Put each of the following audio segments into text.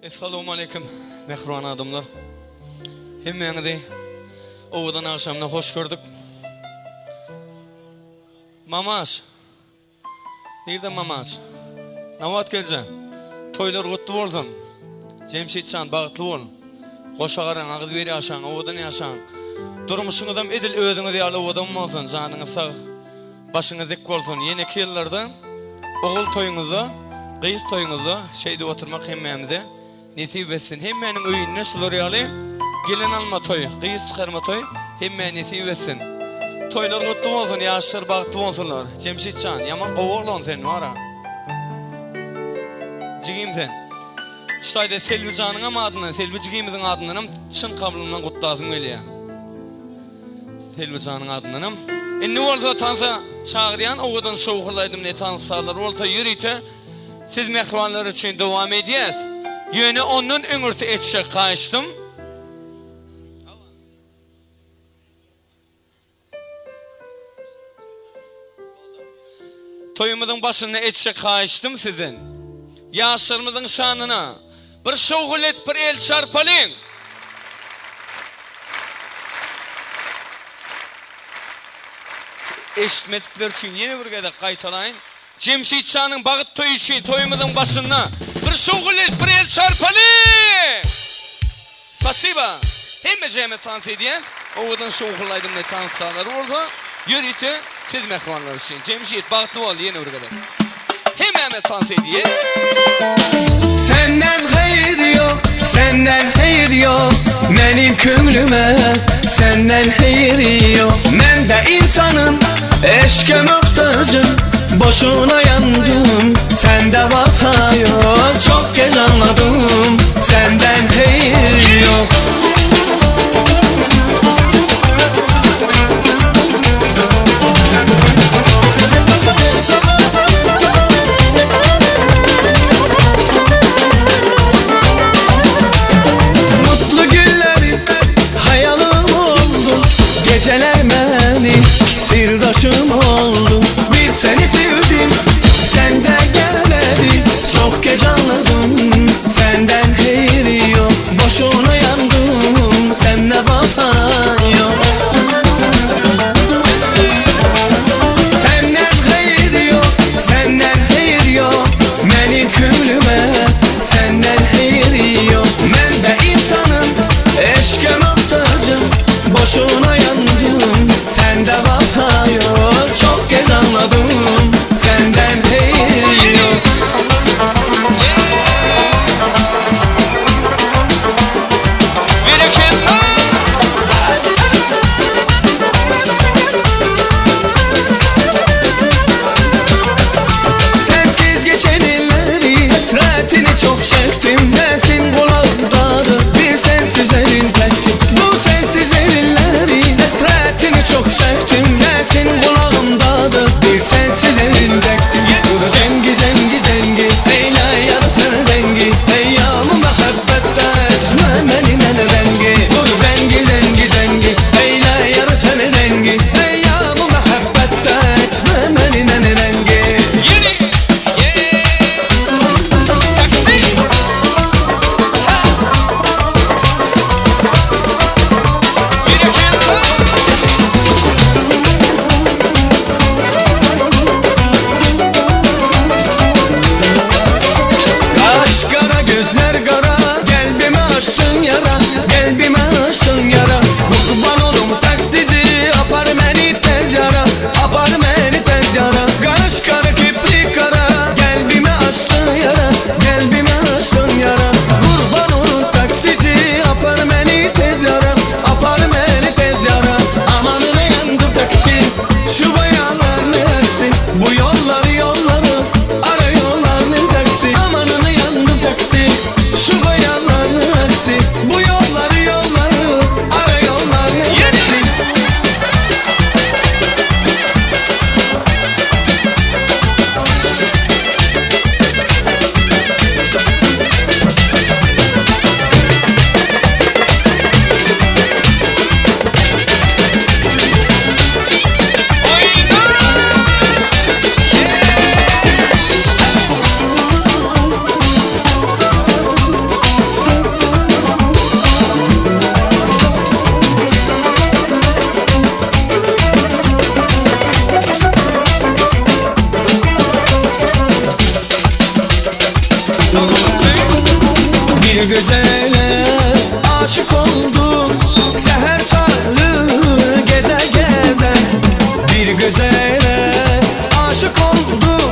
Essalawmaleýkim mähriban adamlar. Hemmäňizi owadan agşamda hoş gördük. Mamaş. Nirde Mamaş? Nawat gelje. Toýlar gutly bolsun. Jemşitjan bagtly bol. Goşa garaň, agyz bir ýaşaň, owadan ýaşaň. Durmuşyňyzam edil özüňiz ýaly owadan bolsun, janyňyz sag. Başyňyz dik bolsun. Ýeneki ýyllarda ogul toýuňyzda, gyz toýuňyzda şeýdip oturmak hemmämize nesip etsin. Hemmäniň öýünde şular ýaly gelin alma toý, gyz çykarma toý hemmä nesip etsin. Toýlar gutly bolsun, ýaşlar bagtly bolsunlar. Jemşit jan, ýaman gowy oglan sen wara. Jigim sen. Şu taýda Selbi janyňam adyndan, Selbi jigimiziň adyndanam çyn kablymdan gutlasym gelýär. Selbijanyň adyndanam. Indi bolsa tansa çagyrýan owadan şowhunly aýdym ne tans sazlary bolsa ýörite siz mähribanlar üçin dowam edýäs. Ýöne ondan öňürti etjek haýyşdym. Toýumyzyň başynda etjek haýyşdym sizden. Ýaşlarymyzyň şanyna bir şowhun et bir el çarpalyň. Eşitmedikler üçin ýene bir gezek gaýtalaýyn. Jemşit şanyň bagyt toýy üçin toýumyzyň başynda bir şowhun et bir el çarpalyň. Spasiba! Hemme jeme tans edýän owadan şowhunly aýdym ne tans sazlary bolsa ýörite siz mähribanlar üçin. Jemşit bagtly bol ýene bir gezek. Hemmämiz tans edýäs. Senden hayır yok, senden hayır yok Benim könglüme senden hayır yok Ben de insanım, eşke muhtacım Boşuna yandım, sende vafa yok Çok geç anladım, senden hayır yok Mutlu günleri hayalim oldu Geceler benim sırdaşım oldu Bir seni sevdim sen de gelmedin Çok. Bir güzele aşık oldum Seher çağı geze geze Bir güzele aşık oldum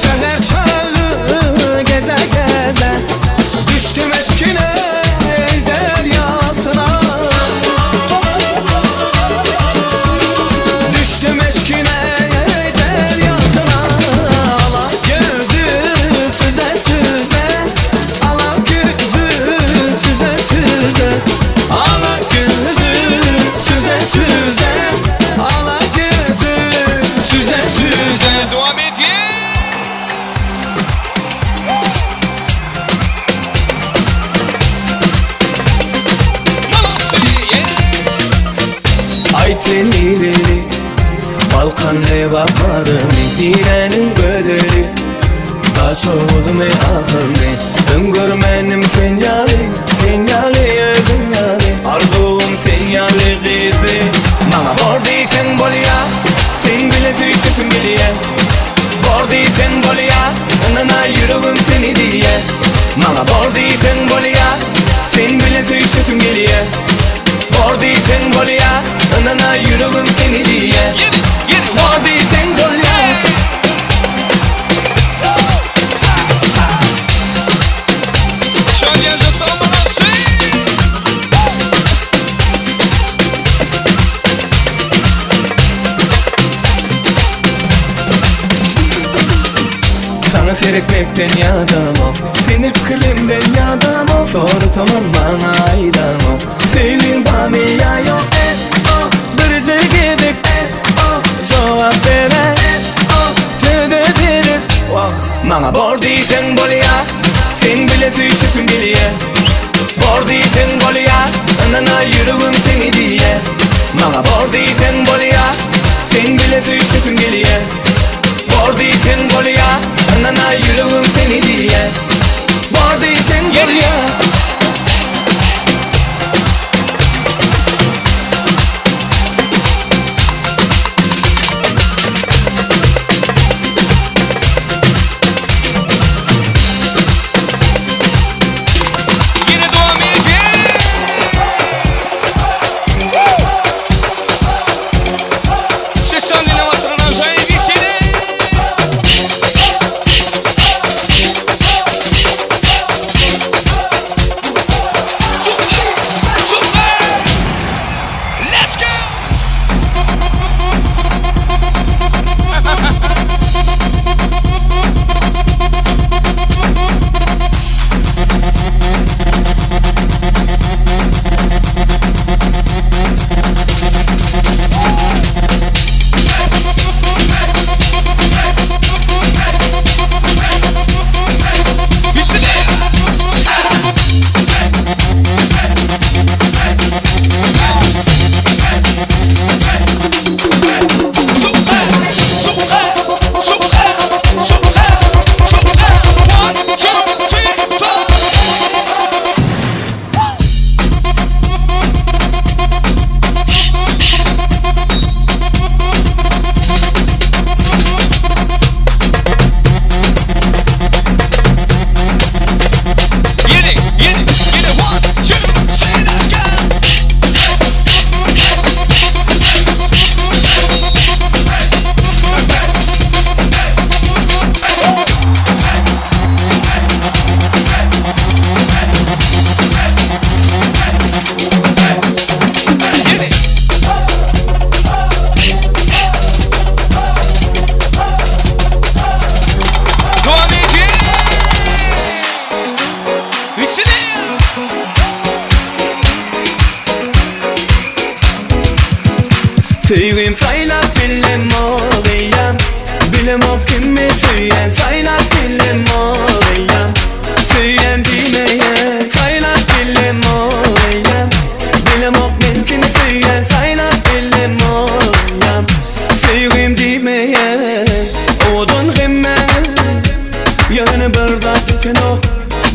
Seher çağı geze geze Düştüm eşkine deryasına Düştüm eşkine deryasına Ala gözü süze süze Ala gözü süze süze Ala gözü süze süze Ala gözü süze süze Dowam edýär. Molodcy, yeah. Aýt sen nireli Balkan Lebap barymy Diräniň gözeli Daşoguzmy Ahylmy Öň görmenim sen ýaly Sen ýaly özüň ýaly Arzuwym sen ýaly gyzy Maňa bor diýseň bolýa Seň bilen söýüşesim gelýä Bor diýseň bolýa Ynana ýüregim seni diýýä Maňa bor diýseň bolýa Seň bilen söýüşesim gelýä Bor diýseň bolýa Ynana ýüregim seni diýýä Ýene, ýene. Bor diýseň bolýa Şol ýerde sag molodcy. Sana seretmekden ýadamok Seni pikirimden ýadamok Sorasamam maňa aýdamok Söýgiň barmy ýa ýok e o Birje gezek e o Jogap bere e o Söze berip Wah Maňa bor diýseň bolýa Seň bilen söýüşesim gelýä Bor diýseň bolýa Ynana ýüregim seni diýýä Maňa bor diýseň bolýa Seň bilen söýüşesim gelýä Bor diýseň bolýa Ynana ýüregim seni diýýä Bor diýseň bolýa Ýene dowam edýär. Session dinlemä oturan ajaýyp işleri. Let's go! Üstüne! One, two, three, four. Ýene, ýene, ýene. One, two, three, let's go! Ýene. Dowam edýär. Üstüne! Söýgim saýlap bilemok eýýäm Bilemok kimi söýen saýlap bilemok eýýäm Söýen diýmeýän saýlap bilemok eýýäm Bilemok men kimi söýen saýlap bilemok eýýäm Söýgim diýmeýän Owadan hemmäňiz Ýöne bir zat ýetenok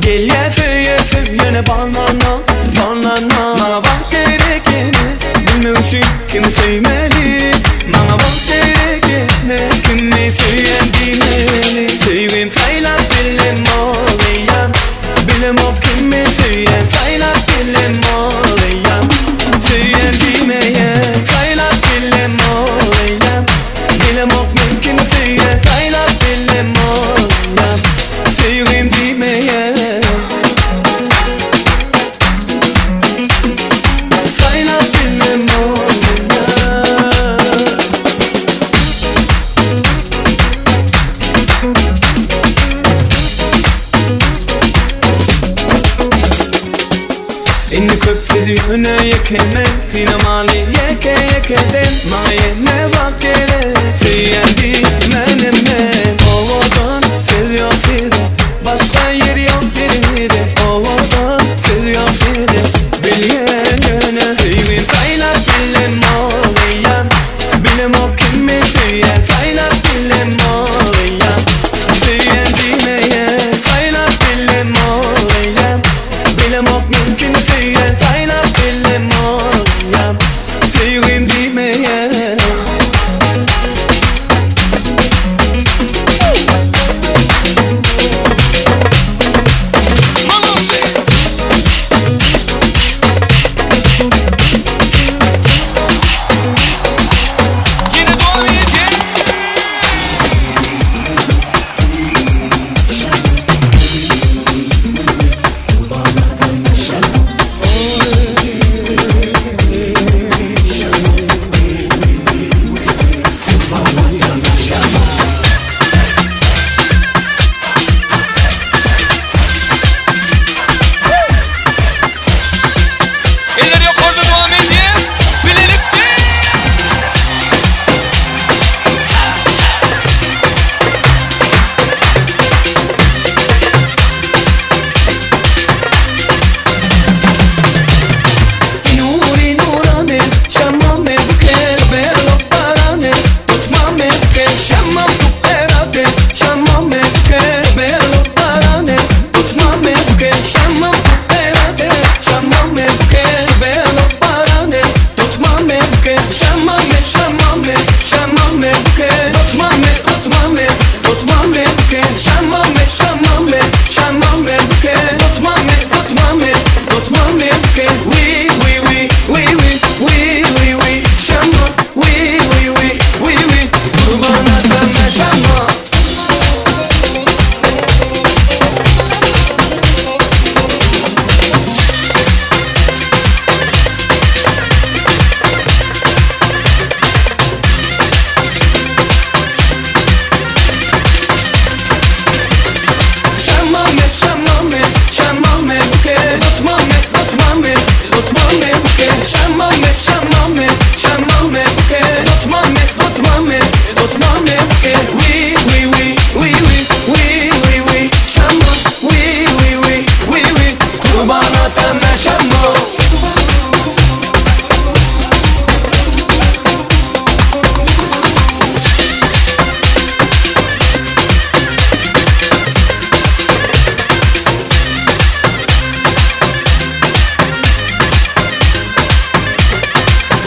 Gelýä söýe söýene banana banana Maňa wagt gerek ýene Bilmek üçin kimi söýmeli Maňa wagt gerek ýene Kimi söýen diýmeli Söýgim saýlap Bilemok kimi söýen Saýlap bilemok eýýäm Söýen diýmeýän Saýlap bilemok eýýäm Bilemok men kimi söýen Saýlap bilemok eýýäm Söýgim diýmeýän Saýlap bilemok eýýäm. Indi köp söz ýöne ýeke men Synamaly ýeke ýekeden Maňa ýene wagt gerek Söýýän diýmenem men Owadan söz ýok sizde Başga ýer ýok ýeriňizde Owadan söz ýok sizde Bilýän ýöne söýgim Saýlap bilemok eýýäm Bilemok kimi söýýän Saýlap bilemok eýýäm Söýýän diýmeýän Saýlap bilemok eýýäm Bilemok men kimi söýýän Saýlap bilemok eýýäm Söýgim diýmeýän. Ýene dowam edýär. Eller ýokarda dowam edýär. Bilelikde! Nuri nurane şamame buker berlo parane Tutmame buker şamam bukerate şamame buker berlo parane Tutmame buker şamam bukerate şamame buker berlo parane Tutmame buker şamame şamame şamame buker Tutmame tutmame tutmame buker şamame şamame şamame buker Tutmame tutmame tutmame buker Wi wi wi wi wi wi wi wi şama wi wi wi wi wi Kurban atama şama. Şamame şamame şamame buke Tutmame tutmame tutmame buke Şamame şamame şamame buke Tutmame tutmame tutmame buke Wi wi wi wi wi wi wi wi Şama wi wi wi wi wi Kurban atama şama.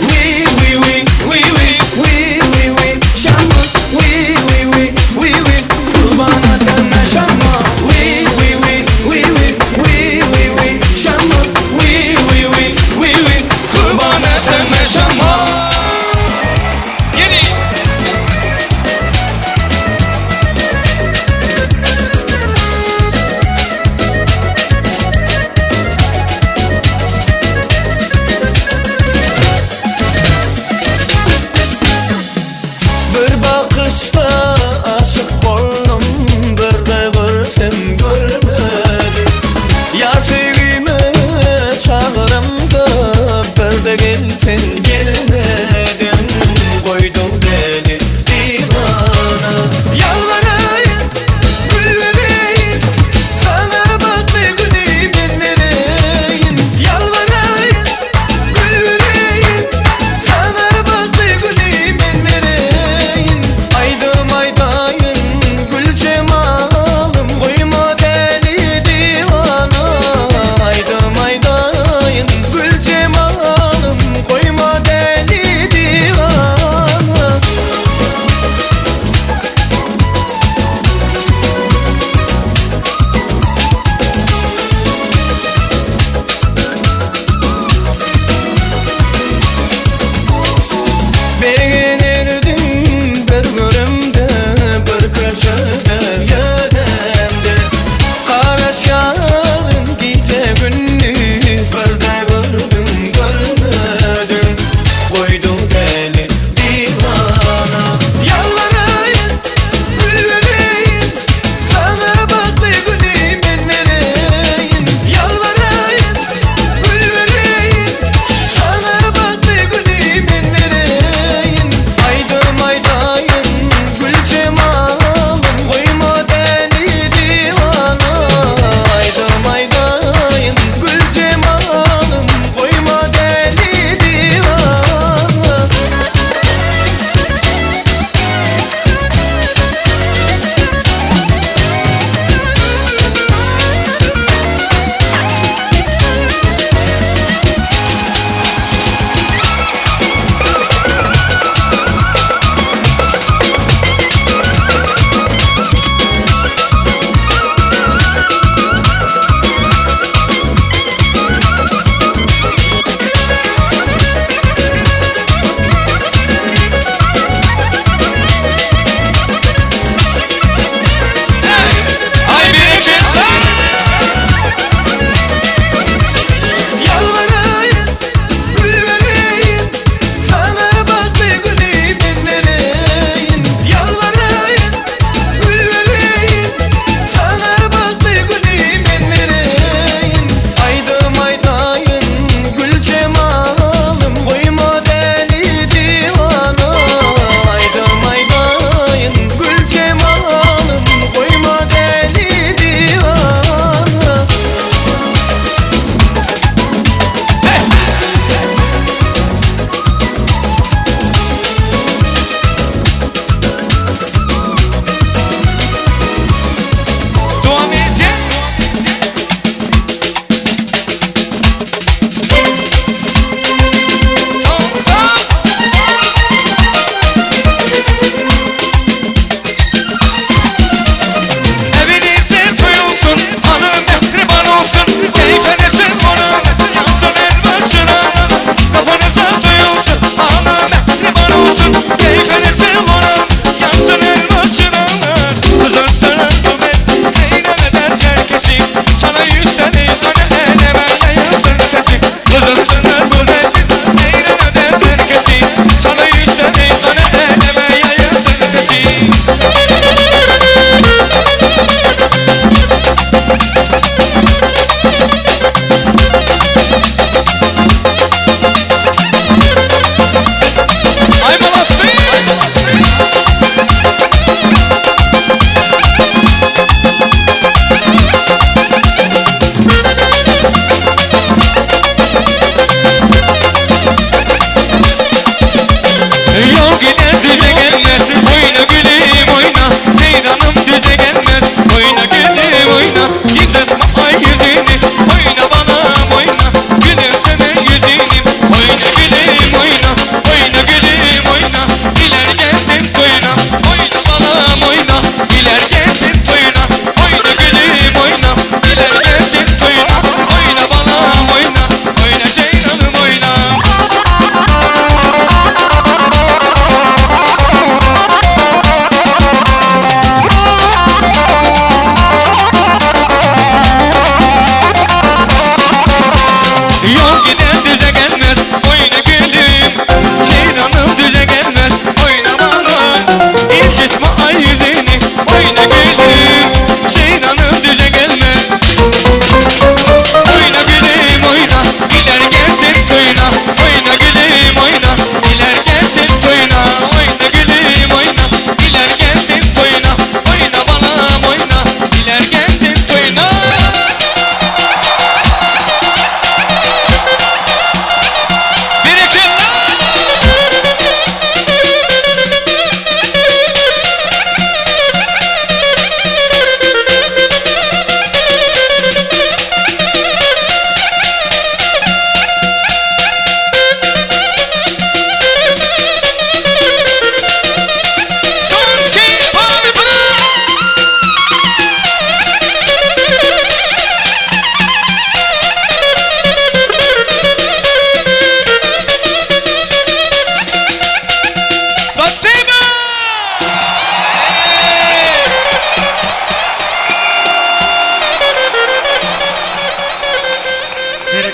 Wi wi wi wi wi wi wi wi şama wi wi wi wi wi Kurban atama şama wi wi wi wi wi wi wi wi şama wi.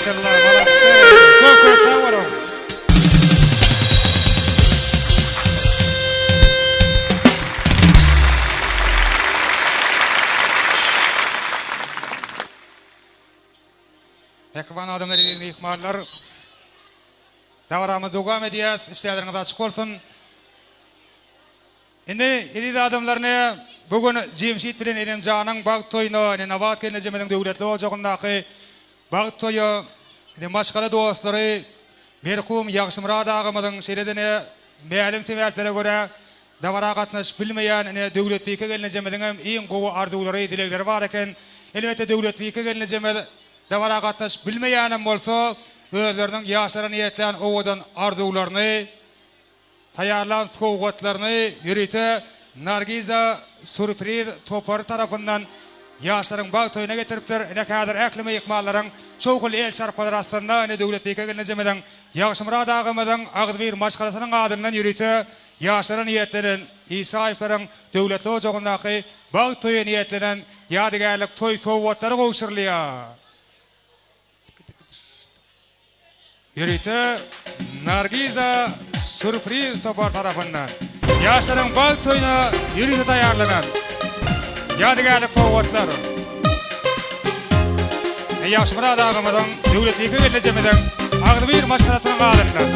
Berekella, malatsy. Köp köp sag boluň. Mähriban adamlar, eziz myhmanlar. Dabaramyzy dowam edýäs. Işdäleriňiz açyk bolsun. Indi, eziz adamlar, ine, bu gün Jemşit bilen Enemjanyň bagt toýuna, ine, Nabat gelnejemiziň döwletli ojagyndaky bagt toýa, ine, maşgala dostlary, merhum Ýagşymyrat agamyzyň, şeýle-de, ine, mälim sebäplere görä, dabara gatnaşyp bilmeýän, ine, Döwletbike gelnejemiziňem iň gowy arzuwlary, dilegleri bar eken. Elbetde, Döwletbike gelnejemiz dabara gatnaşyp bilmeýänem bolsa, özleriniň ýaşlara niýetlän owadan arzuwlaryny, Taýýarlan sowgatlaryny ýörite Nargiza Surpriz topary tarapyndan ýaşlaryň bagt toýuna getiripdir. Ine häzir ähli myhmanlaryň şowhunly el çarpmalary astynda ine Döwletbike gelnejemiziň, Ýagşymyrat agamyzyň agzybir maşgalasynyň adyndan ýörite ýaşlara niýetlenen Isaýewleriň döwletli ojagyndaky bagt toýa niýetlenen ýadygärlik toý sowgatlary gowşurylýar. Ýörite Nargiza Sýurpriz topar tarapyndan ýaşlaryň bagt toýuna ýörite taýýarlanan ýadygärlik sowgatlar. Ýagşymyrat agamyzyň, Döwletbike gelnejemiziň agzybir maşgalasynyň adyndan.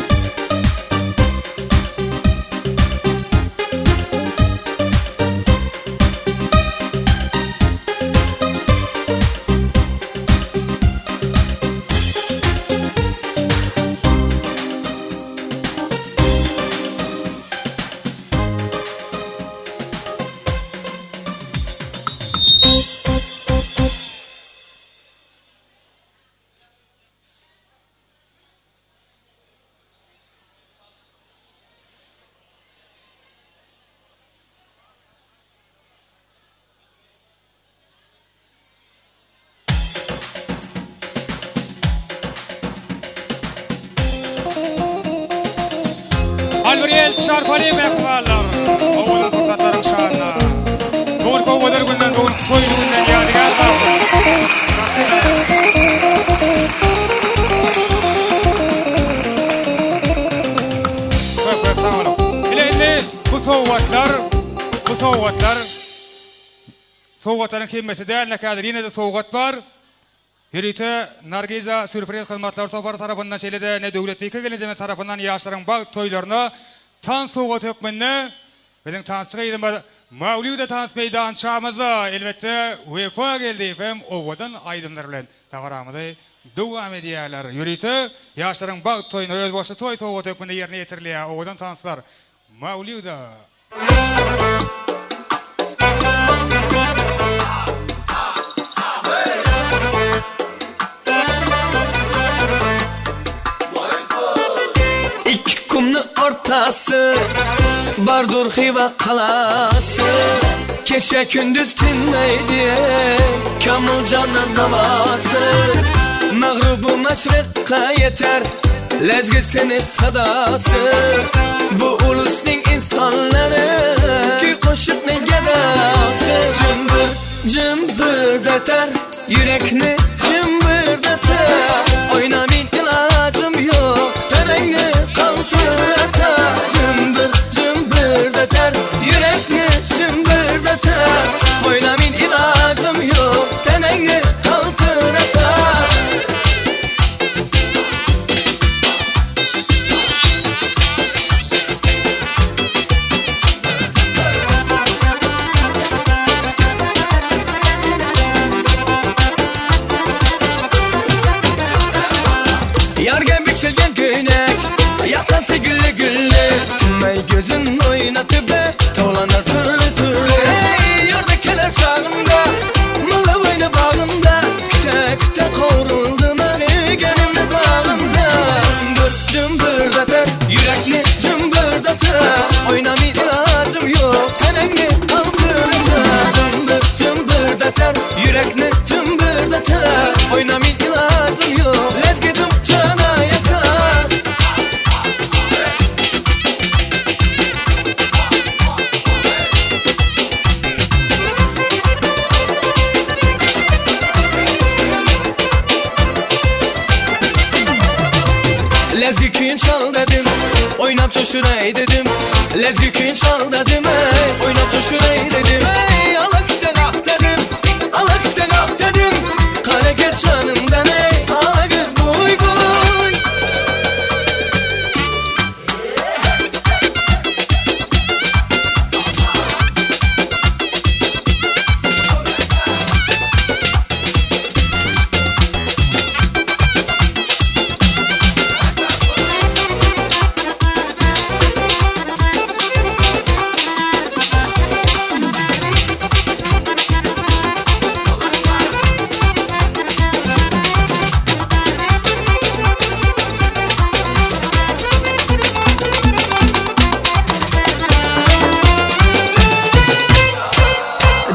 Hal bir el çarpaly mähribanlar. Owadan pursatlaryň şanyna. Bu günki owadan günden, bu günki toýly günden ýadygär galsyn. Spasiba. Köp köp sag boluň. Ine indi bu sowgatlar, bu sowgatlar Sowgatlaryň hemmesi däl-de häzir ýene-de sowgat bar. Ýörite Nargiza sýurpriz hyzmatlar topary tarapyndan şeýle-de ene Döwletbike gelnejemiz tarapyndan ýaşlaryň bagt toýlaryna tans sowgaty hökmünde biziň tansçy gyzymyz Mawlýuda tans meýdançamyzda elbetde Wepa Geldiýew hem owadan aýdymlar bilen dabaramyzy dowam edýärler. Ýörite ýaşlaryň bagt toýuna özboluşly toý sowgaty hökmünde ýerine ýetirilýär owadan tanslar Mawlýuda. Iki kumny ortasy Bardur Hywa galasy Keçe kündüz tinmeýdi Kamyljanyň namasy Magrybu maşrykka ýeter Lezgisini sadasy Bu ulusnyň insanlary Küý goşuknyň gedasy Jymbыр jymbyrdatar Ýürekni jymbyrdatar Oýna men ilajym ýok Tereňni galtyratar Jymbыр jymbyrdatar Ýürekni jymbyrdatar Oýna men ilajym ýok Teneňni galtyratar. Ýarga biçilgen köýnek, Ýakasy gülli-gülli, Tümmei gözün oýnatyp, Towlanar türli-türli. Eý, ýarda keler çagynda, Mylly oýny bagynda, Küte-küte kowruldym, Söýgenimni dagynda. Jümbür, jümbürdeter, Ýürekni jümbürdeter, Oýnamy ilajym ýok, Teneňni galdyrytar. Jümbür, jümbürdeter, Ýürekni jümbürdeter, Oýnamy ilajym ýok, Lezgidim jana ýakar. küýün çal dedim Oýnap coşuray dedim Lezgi küýün çal dedim ey Oýnap coşuray dedim ey Alakişten ah dedim Alakişten ah dedim Kara göz canımdan ey Ala göz buy buy.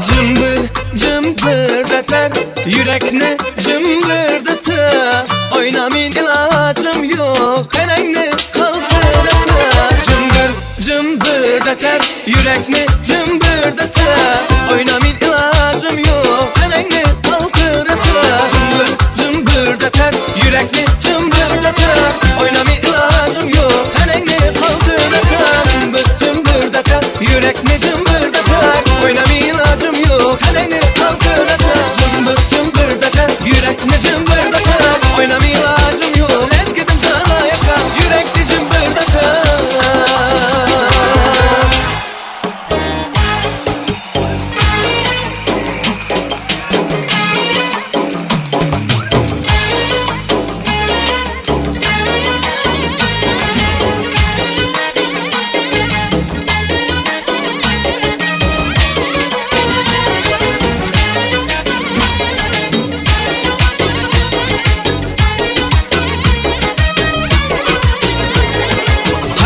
Cımbır cımbırdatar Yürekni cımbırdatar Oynamin ilacım yok Enengni kaltıratar Cımbır cımbırdatar Yürekni cımbırdatar Oynamin ilacım yok Enengni kaltıratar Cımbır cımbırdatar Yürekni cımbırdatar Oynamin ilacım yok Enengni kaltıratar Cımbır cımbırdatar Yürekni cımbırdatar Oynamin ilacım yok Enengni kaltıratar Cımbır cımbırdatar Yürekni cımbırdatar Oynamin ilacım yok Lezgidim sana yakar Yürekni cımbırdatar.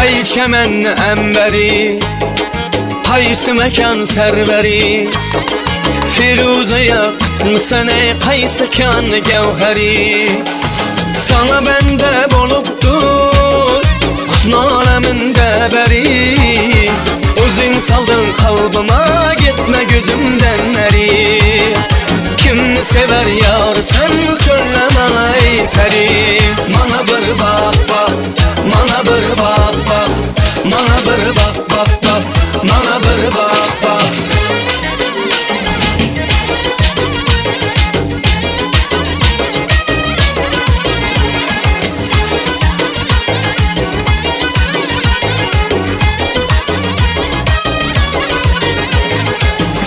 Hay çemen emberi Qaysi mekan serveri Firuze yaktın qaysi kan gevheri Sana bende bolupdur Husn aleminde beri Özün saldın kalbıma gitme gözümden neri Kimni sever yar sen söyle bana ey peri Bana bir bak bak Bana bir bak bak Bana bir bak bak bak Bana bir bak bak.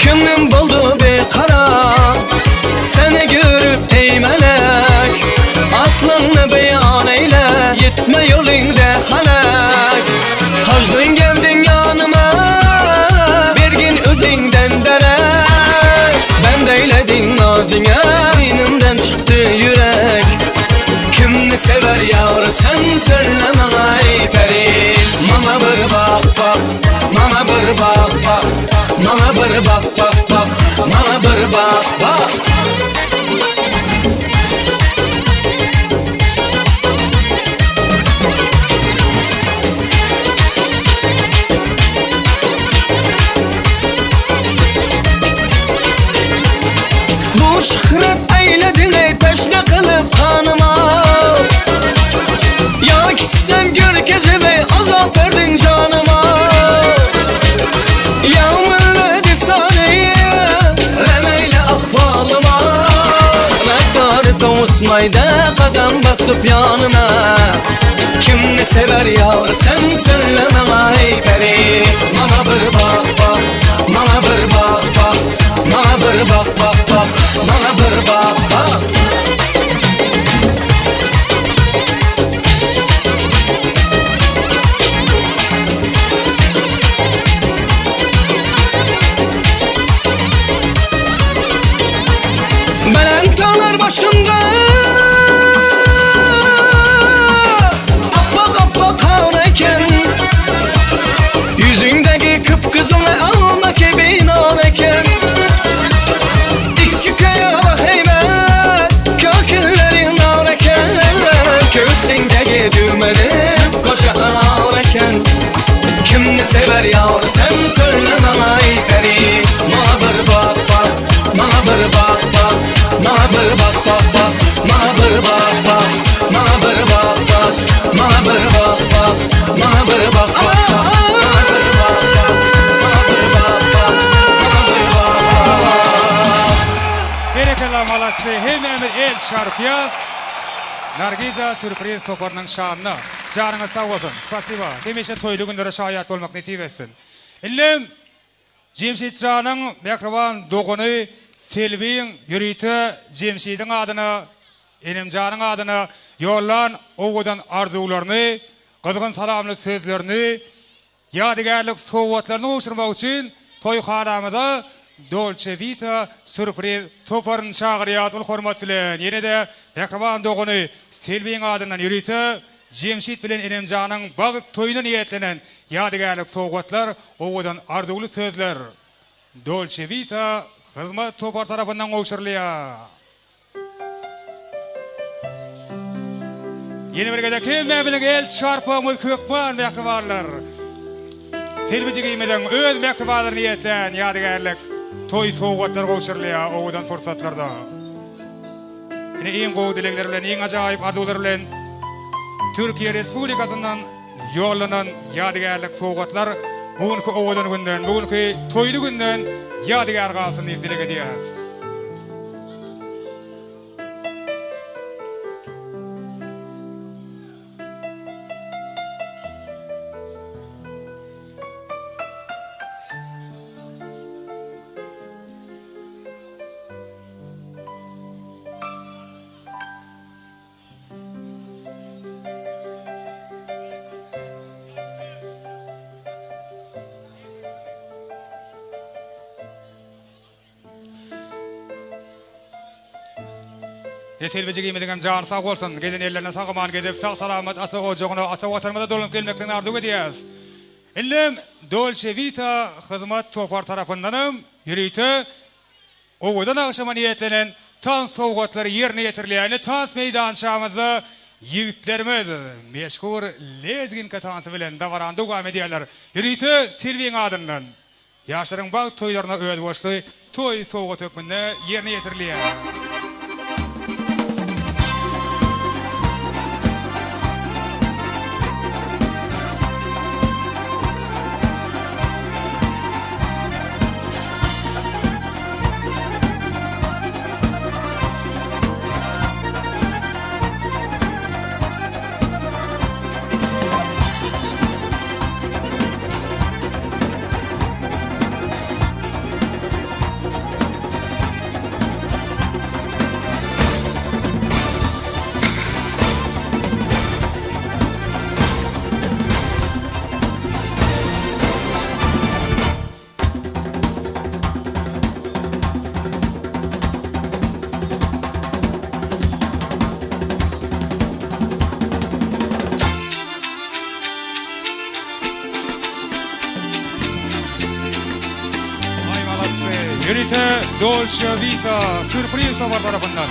Gönlüm boldu bekarar Seni görüp ey melek Aslını beyan eyle Yetme yolunda halak Hajdın geldin yanıma Bir gün özünden derek Ben deyledin nazine Beynimden çıktı yürek Kimni sever yar sen söyle bana ey peri Bana bir bak bak Bana bir bak bak Bana bir bak bak bak Bana bir bak bak. Bu şöhret eyledin ey peşne kılıp kanıma Ya gitsem gör kezime azap verdin canıma Ya millet efsaneyi Remeyle ahvalıma Rehtar tavusmayda kadem basıp yanıma Kim ne sever yar sen söyle bana ey peri Bana bir bak bak Bana bir bak bak Bana bir bak bak bak Bana bir bak bak. Belent dağlar başında Apak apak kar eken Yüzündeki kıpkızıl alma ki binan eken İki köye bak heymen. Nargiza sýurpriz toparynyň şanyna. Janyňyz sag bolsun. Spasiba. Hemişe toýly günlere şaýat bolmak nesip etsin. Indem Jemşitjanyň mähriban dogany Selbiň ýörite Jemşidiň adyna, Enemjanyň adyna ýollan owadan arzuwlaryny, gyzgyn salamly sözlerini, ýadygärlik sowgatlaryny gowşurmak üçin toýhanamyza Dolce Vita sýurpriz toparyny çagyrýas uly hormat bilen. Ýene-de mähriban dogany Selbiň adyndan ýörite Jemşit bilen Enemjanyň bagt toýuna niýetlenen ýadygärlik sowgatlar, owadan arzuwly sözler Dolce Vita hyzmat topary tarapyndan gowşurylýar. Ýene bir gezek hemmämiziň el çarpmagymyz hökman mähribanlar. Selbi jigimiziň öz mähribanlaryna niýetlän ýadygärlik toý sowgatlary gowşurylýar owadan pursatlarda. Ine iň gowy dilegler bilen, iň ajaýyp arzuwlar bilen Türkiýe Respublikasyndan ýollanan ýadygärlik sowgatlar bu günki owadan günden, bu günki toýly günden ýadygär galsyn diýip dileg edýäris. Ene Selbijigimiziňem jany sag bolsun, gezen ellerine sag-aman gezip, sag-salamat ata ojagyna, ata Watanymyza dolanyp gelmekligini arzuw edýäris. Indem Dolce Vita hyzmat topary tarapyndanam ýörite Owadan agşama niýetlenen tans sowgatlary ýerine ýetirilýän tans meýdançamyzda ýigitlerimiz meşhur lezginka tansy bilen dabarany dowam edýärler. Ýörite Selbiň adyndan ýaşlaryň bagt toýlaryna özboluşly toý sowgaty hökmünde ýerine ýetirilýär. Aý malatçy, ýörite Dolce Vita sýurpriz topar tarapyndan.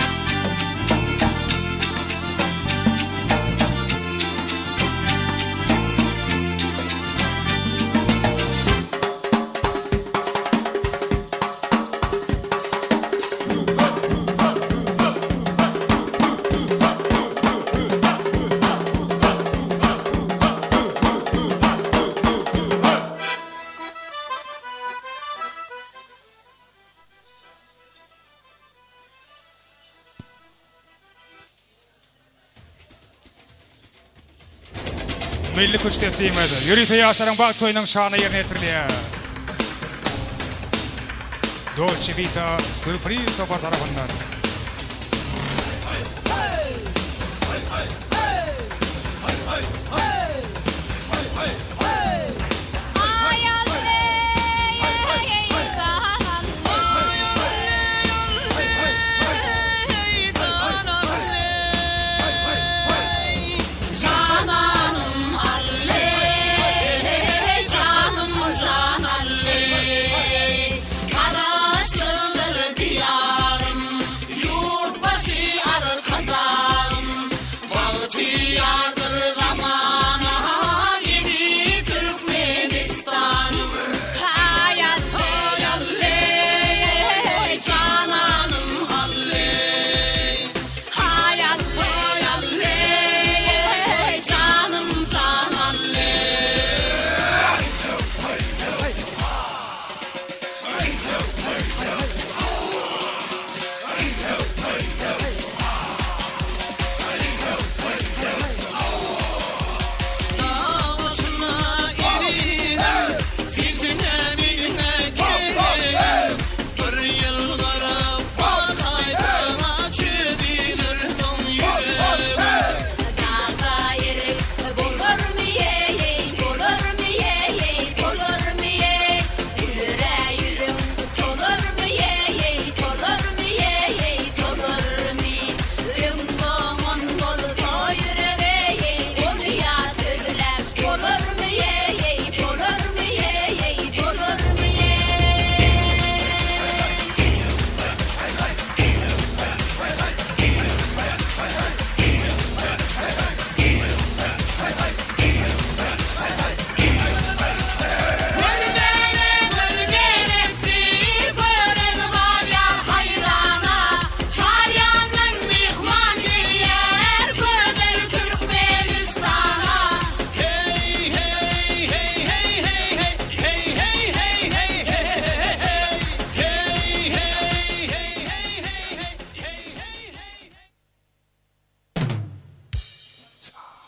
Milli küştdepdimiz ýörite ýaşlaryň bagt toýunyň şanyna ýerine ýetirilýär. Dolce Vita sýurpriz topar tarapyndan.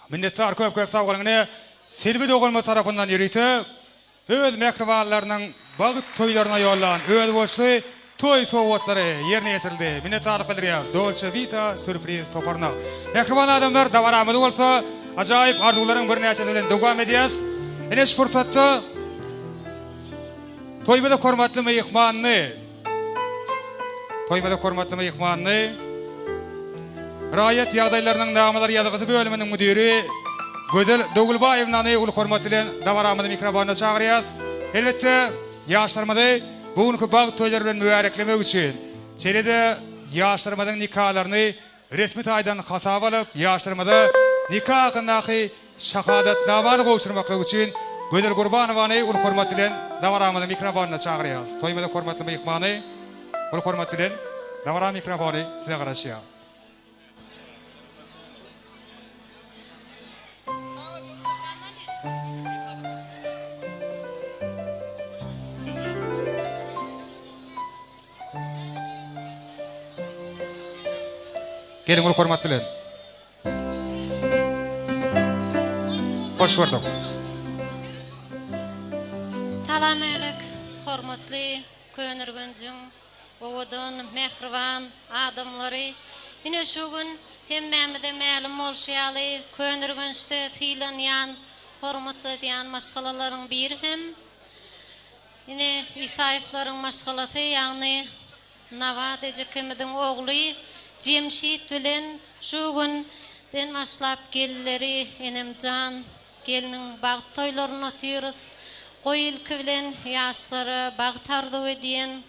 Minnetdar köp köp sag boluň ine Selbi doganymyz tarapyndan ýörite öz mähribanlarynyň bagt toýlaryna ýollan özboluşly toý sowgatlary ýerine ýetirildi. Minnetdarlyk bildirýäris Dolce Vita Sürpriz toparyna. Mähriban adamlar dabaramyzy bolsa ajaýyp arzuwlaryň birnäçesi bilen dowam edýäs. Ine şu pursatda toýumyza hormatly myhmanyny Toýumyza hormatly myhmanyny Raýat ýagdaýlarynyň namalar ýazgysy bölüminiň müdiri Gözel Döwülbaýewnany uly hormat bilen dabaramyzyň mikrofonyna çagyrýas. Elbetde, ýaşlarymyzy bu günki bagt toýlary bilen mübäreklemek üçin, şeýle-de ýaşlarymyzyň nikalaryny Resmi taýdan hasaba alyp, ýaşlarymyza nika hakyndaky şahadatnamany gowşurmaklyk üçin Gözel Gurbanowany uly hormat bilen dabaramyzyň mikrofonyna çagyrýarys. Toýumyzyň hormatly myhmany uly hormat bilen dabara mikrofony size garaşýar. Geliň uly hormat bilen. Hoş gördük. Salam-älek, hormatly Köneürgenjiň owadan, mähriban adamlary! Ine şu gün hemmämize mälim bolşy ýaly, Köneürgençde sylanýan, hormatladýan maşgalalaryň biri hem Ine, Isaýewleriň maşgalasy, ýagny Nabat ejekemiziň ogly Jemşit bilen şu gün den başlap gelleri enemjan gelniň bagt toýlarynda otyrys. Goý ilki bilen ýaşlara bagt arzuw edýän.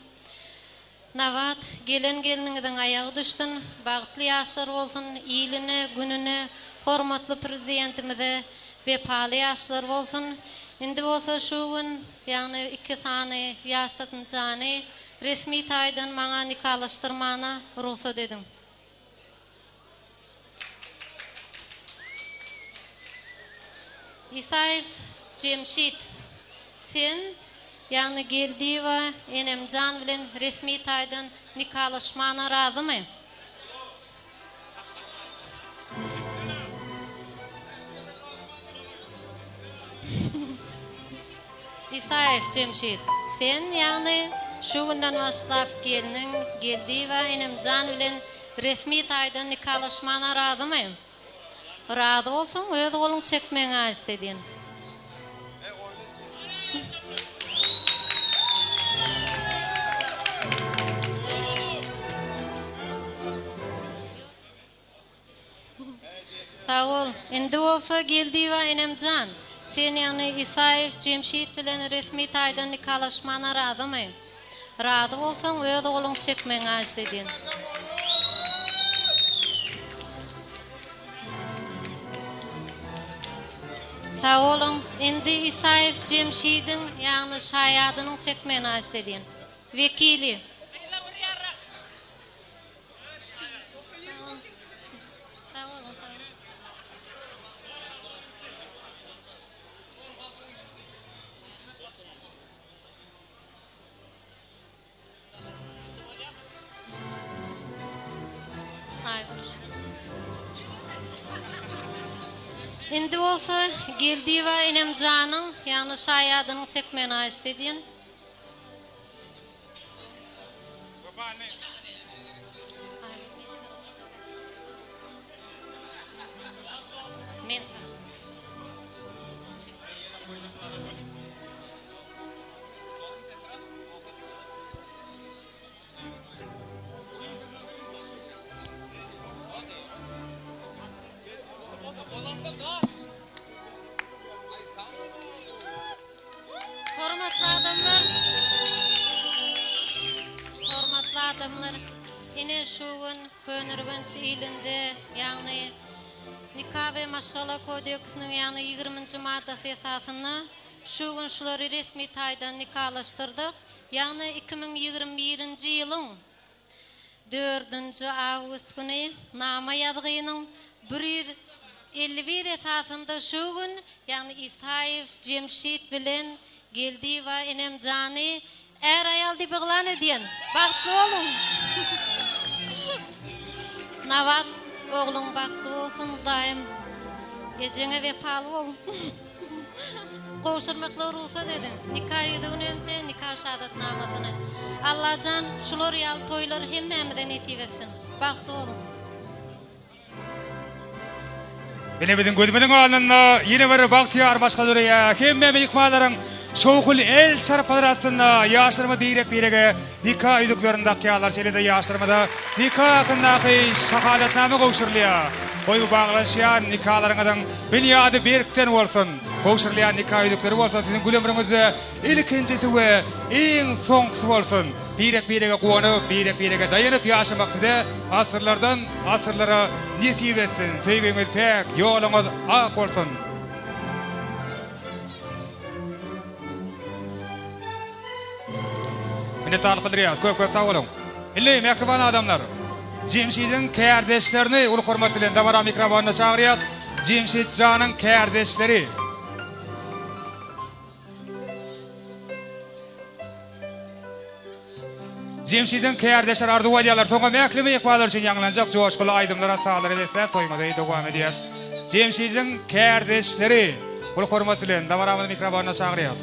Nabat, gelen gelniňiziň aýagy düşsün, bagtly ýaşlar bolsun, iline, gününe, hormatly Prezidentimize wepaly ýaşlar bolsun. Indi bolsa şu gün, ýagny iki sany ýaşatynjany resmi taýdan maňa nikalaşdyrmana rugsat ediň. Isaýew Jemşit, sen, ýagny Geldiýewa Enemjan bilen resmi taýdan nikalaşmana razymy? Isaýew Jemşit, sen, ýagny şu günden başlap gelniň Geldiýewa Enemjan bilen Resmi taýdan nikalaşmana razymy? Razy bolsaň öz goluň çekmegiňi haýyşt edýän. Sag bol. Indi bolsa Geldiýewa enemjan, sen ýagny Isaýew Jemşit bilen resmi taýdan nikalaşmana razymy? Razy bolsaň öz goluň çekmegiňi haýyşt edýän. Sag boluň. Indi Isaýew Jemşidiň, ýagny şaýadynyň çekmegini haýyşt edýän. Wekili. Sag boluň, sag boluň. Indi bolsa Geldiýewa enemjanyň, ýagny şaýadynyň çekmegini haýyşt edýän. Men Hormatly adamlar, hormatly adamlar, ine şu gün Köneürgenç ilinde, ýagny Nika we maşgala kodeksiniň ýagny ýigriminji maddasy esasynda şu gün şulary resmi taýdan nikalaşdyrdyk. Ýagny 2021-nji ýylyň dördünji awgust güni nama ýazgynyň 151 esasynda şu gün, ýagny Isaýew Jemşit bilen Geldiýewa Enemjany är-aýal diýip yglan edýän. Bagtly boluň! Nabat, ogluň bagtly bolsun, Hudaýym. Ejeňe wepaly bol. Gowşurmaklyga rugsat ediň. Nika ýüzügini hem-de nika şahadatnamasyny. Allajan şular ýaly toýlary hemmämize nesip etsin. Bagtly boluň. Ine biziň gözümiziň alnynda ýene bir bagtyýar maşgala döreýär. Hemme myhmanlaryň şowhunly el çarpmalary astynda ýaşlarymyz birek-birege nika ýüzüklerini dakýarlar. Şeýle-de ýaşlarymyza nika hakyndaky şahadatnama gowşurylýar. Goý bu baglanyşýan nikalaryňyzyň binýady berkden bolsun! Gowşurylýan nika ýüzükleri bolsa siziň gül ömrüňizde ilkinjisi we iň soňkusy bolsun! Birek-birege guwanyp, birek-birege daýanyp ýaşamak size asyrlardan asyrlara nesip etsin! Söýgiňiz päk, ýoluňyz ak bolsun! Minnetdarlyk bildirýäris. Köp-köp sag boluň. Indi, mähriban adamlar, Jemşidiň kärdeşlerini uly hormat bilen dabara mikrofonyna çagyrýas. Jemşit janyň kärdeşleri. Jemşidiň kärdeşleri arzuw aýdýarlar. Soňam ähli myhmanlar üçin ýaňlanjak joşguly aýdymlara, sazlara besläp toýumyzy dowam edýäs. Jemşidiň kärdeşleri uly hormat bilen dabaramyzy mikrofonyna çagyrýas.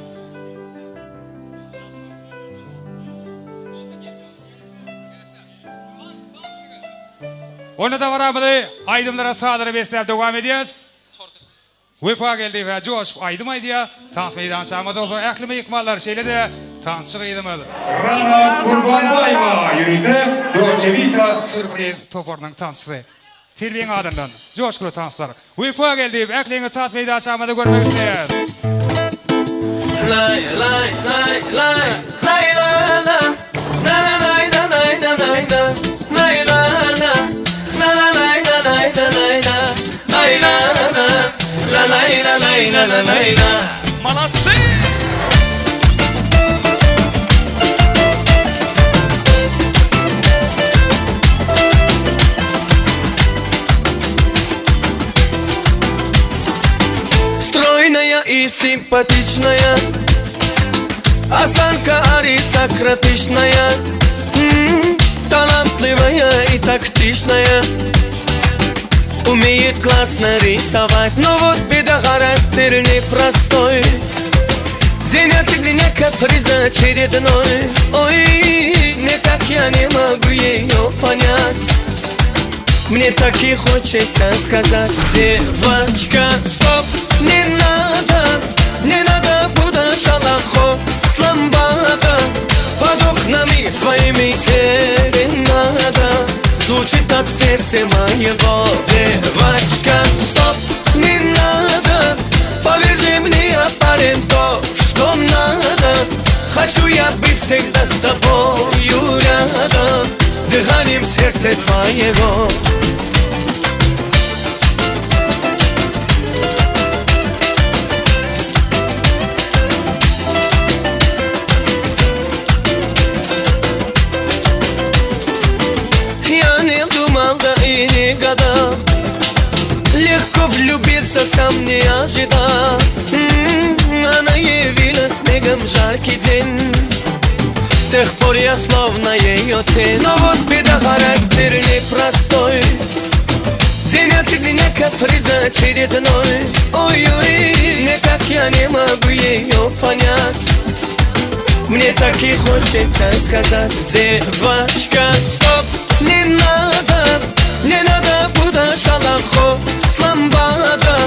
Onda dabaramyzy aýdymlara, sazlara besläp dowam edýäs. Wepa Geldiýewa joşup aýdym aýdýar. Tans meýdançamyzda bolsa ähli myhmanlar, şeýle-de tansçy gyzymyz Rana Gurbanbaýewa ýörite Dolce Vita sýurpriz toparynyň tansçysy. Selbiň adyndan joşguly tanslar. Wepa Geldiýew ähliňizi tans meýdançamyzda görmek isleýär. Lay lay lay lay lay la la na na nay na nay na nay na nay la la na na nay na nay na nay na nay la la la lay la lay la la lay la Malatsy! Стройная и симпатичная Осанка аристократичная М, Талантливая и тактичная Умеет классно рисовать Но вот беда характер непростой День от дня каприз очередной Ой, никак я не могу ее понять Мне так и хочется сказать Девочка, стоп, не надо Не надо, буду шалахо с ламбада Под окнами своими серенада Звучит от сердца моего Девочка, стоп, не надо Поверьте мне, я парень то, что надо Хочу я быть всегда с тобою рядом Дыханием сердца твоего Я не думал, да и не гадал Легко влюбиться сам не ожидал М, Она явилась снегом жаркий день С тех пор я словно ее тень Но вот беда, характер непростой День от дня каприз очередной Ой-ой, никак я не могу ее понять Мне так и хочется сказать Девочка, стоп, не надо Не надо, буду шалахо с ламбада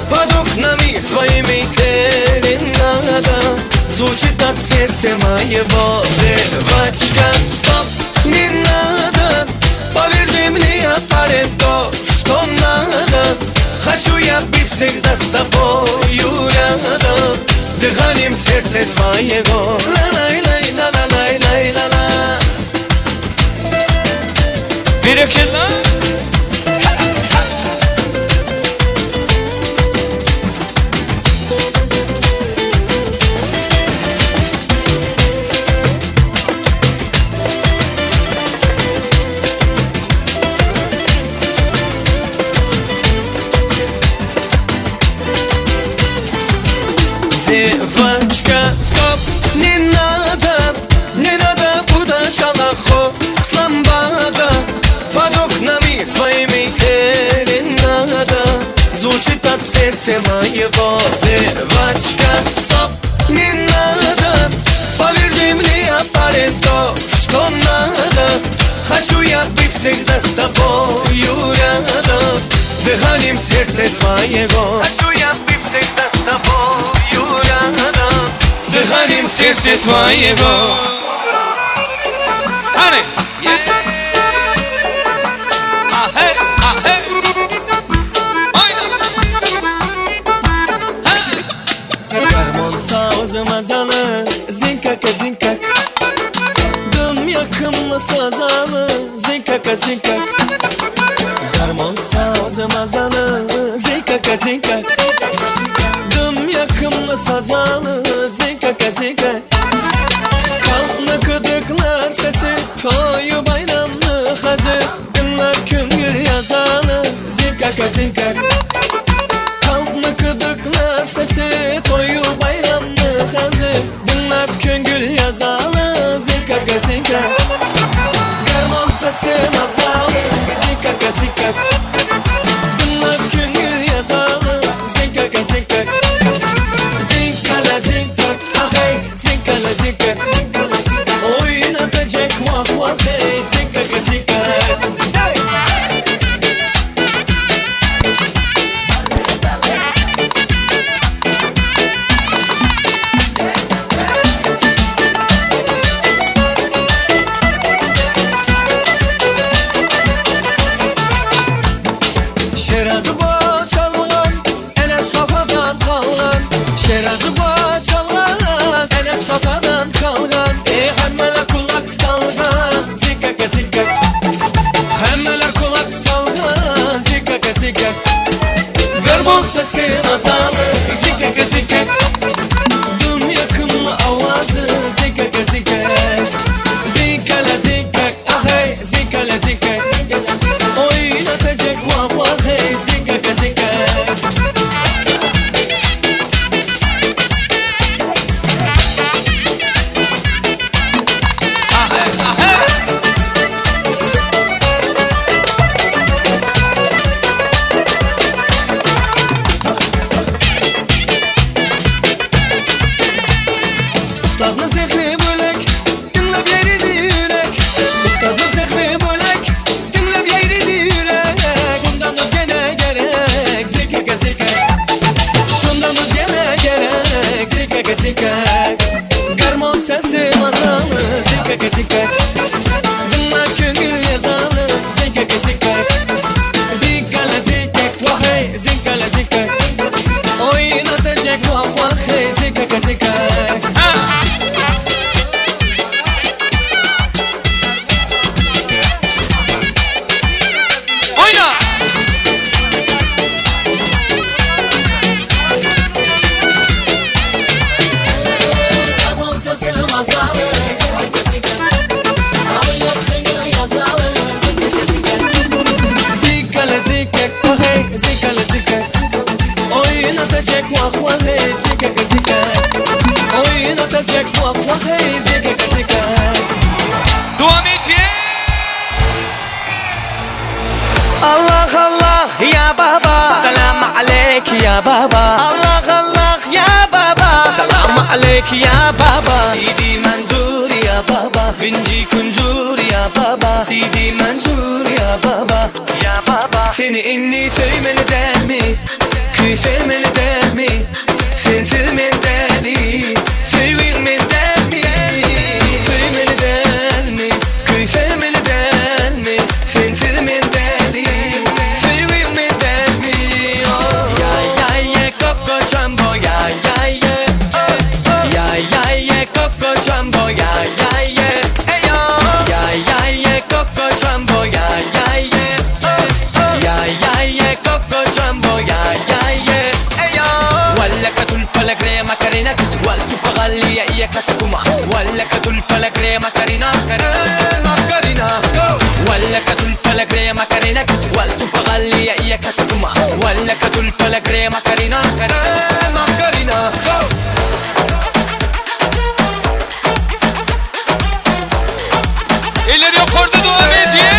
Под окнами своими серенада Звучит от сердца моего Девочка, стоп, не надо Поверьте мне, я парень то, что надо Хочу я быть всегда с тобою рядом Дыханием сердца твоего Ла-лай-лай-ла-ла-лай-лай-ла-ла Berekella! Девочка, стоп, не надо, не надо, буду шалахо с ламбада Под окнами сердце моего Девочка, стоп, не надо Поверь мне, я парень то, что надо Хочу я быть всегда с тобою рядом Дыханием сердце твоего Хочу я быть всегда с тобою рядом Дыханием сердце твоего Hany! Ahey, ahey! Oýna! Garmon sazı mazalı Zinkaka zinkak Dım yakımlı sazalı Zinkaka zinkak Garmon sazı mazalı Zinkaka zinkak Dım yakımlı sazalı Zinkaka zinkak Kanlı kıdıklar sesi Toyu bayramlı hazır Dinler küngül yazalı Zinkaka zinkak Kanlı kıdıklar sesi Toyu bayramlı hazır Dinler küngül yazalı Zinkaka zinkak Garmon sesi mazalı Zinkaka zinkak Dinler küngül yazalı Zinkaka zinkak Zinkala zinkak ah hey Zinkala zinkak Oynatacak vah vah hey Zinkaka zinkak Hey! Şerazı boşalgan, Enes kafadan kalgan Şerazı boşalgan, Enes kafadan kalgan Ey hemmeler kulak salgan, zikaka zikak Hemmeler kulak salgan, zikaka zikak Garbon sesi azalı, zikaka zikak Dım yakımlı avazı, zikaka zikak Zikala zikak, ah hey, zikala zikak Oynatacak vah vah hey, zikaka zikak Ustazın zehri bölek, dinlep yeridi yürek Ustazın zehri bölek, dinlep yeridi yürek Şundan özgene gerek, zikaka zikak Şundan özgene gerek, zikaka zikak Garmon sesi mazalı, zikaka zikak Dinle köngül yazalı, zikaka zikak Zikala zikak, vah hey, zikala zikak Oynatacak vah vah hey, zikaka zikak Oýna! Zikala zikak vah hey, zikala zikak Oynatacak vah vah hey, zikaka zikak Oynatacak vah vah hey, zikaka zikak Dowam edýär! Allah Allah ya baba Selam aleyk ya baba Allah Allah ya baba Selam aleyk ya baba Sidi Mansur ya baba Hünci Kunzur ya baba Sidi Mansur ya baba Ya baba Seni inni söymeli der mi? Küsemeli der mi? Sensiz men deli Söygün men der mi? Söymeli der mi? Küsemeli der mi? Sensiz men deli Söygün men der mi? Oh. Ya ya ye koko jumbo ya ya ye Ya ya ye koko jumbo ya ya ye Ya ya ye koko jumbo ya ya ye Ya ya ye koko jumbo ya ya ye ولا كتل بلا كريمة كارينا والتو بغالي يا كاسكوما ولا كتل بلا كريمة كارينا كارينا ولا كتل بلا كريمة كارينا والتو بغالي يا كاسكوما ولا كتل بلا كريمة كارينا كارينا Eller ýokarda dowam edýär!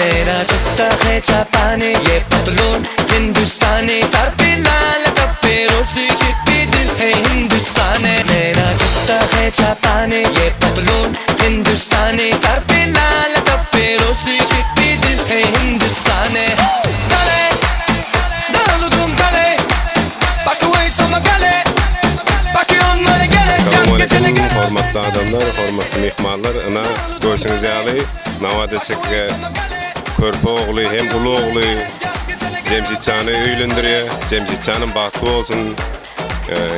मेरा जूता है जापानी ये पतलून हिंदुस्तानी सर पे लाल धब्बे रोसी छिपी दिल है हिंदुस्तानी मेरा जूता है जापानी ये पतलून हिंदुस्तानी सर पे लाल धब्बे रोसी छिपी दिल है हिंदुस्तानी गले डालू तुम गले Bakı sama gale Bakı onlara gele Salowmaleýkim, hormatly adamlar, hormatly myhmanlar. Ynha, görşüňiz ýaly, Nawat eçekge körpe ogly hem uly ogly Jemşitjany öýlendirýär. Jemşitjanym bagtly bolsun.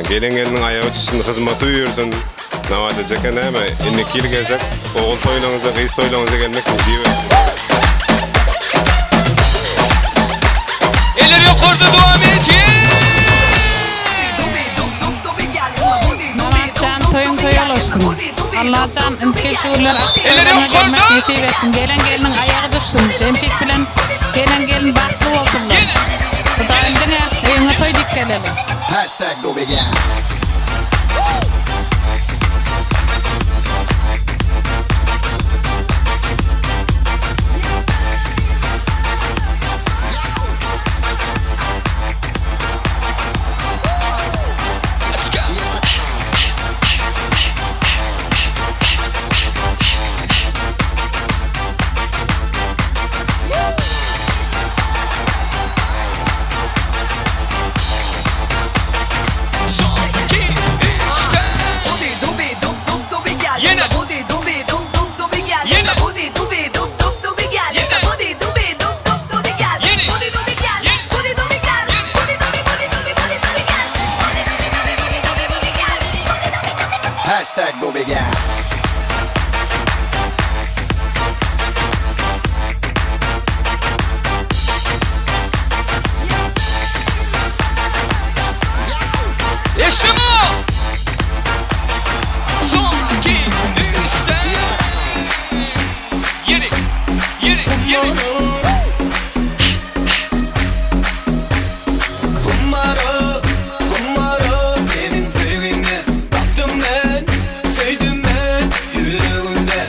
Gelen gelniň aýagy düşsün, hyzmaty buýursyn. Nawat ejeke näme, indiki ýyl gelsek, ogul toýlaryňyza, gyz toýlaryňyza gelmek nesip etsin. Eller ýokarda dowam edýär. Nabatjan toýuň toý bolsun. Allajan indiki şugurlar akşamlaryna gelmek nesip etsin. Gelen gelniň aýagy düşsün. Jemşit bilen gelen gelin bagtly bolsunlar. Hudaýym diňe öýüňe toý diýip geleli. Ýene. Ýene. Ýene. Ýene. Işte bu. Son, iki, üç, dört. Ýene. Ýene. Ýene. Humara, humara Senin söýgüňe Tapdym men, söýdüm men Ýüregimde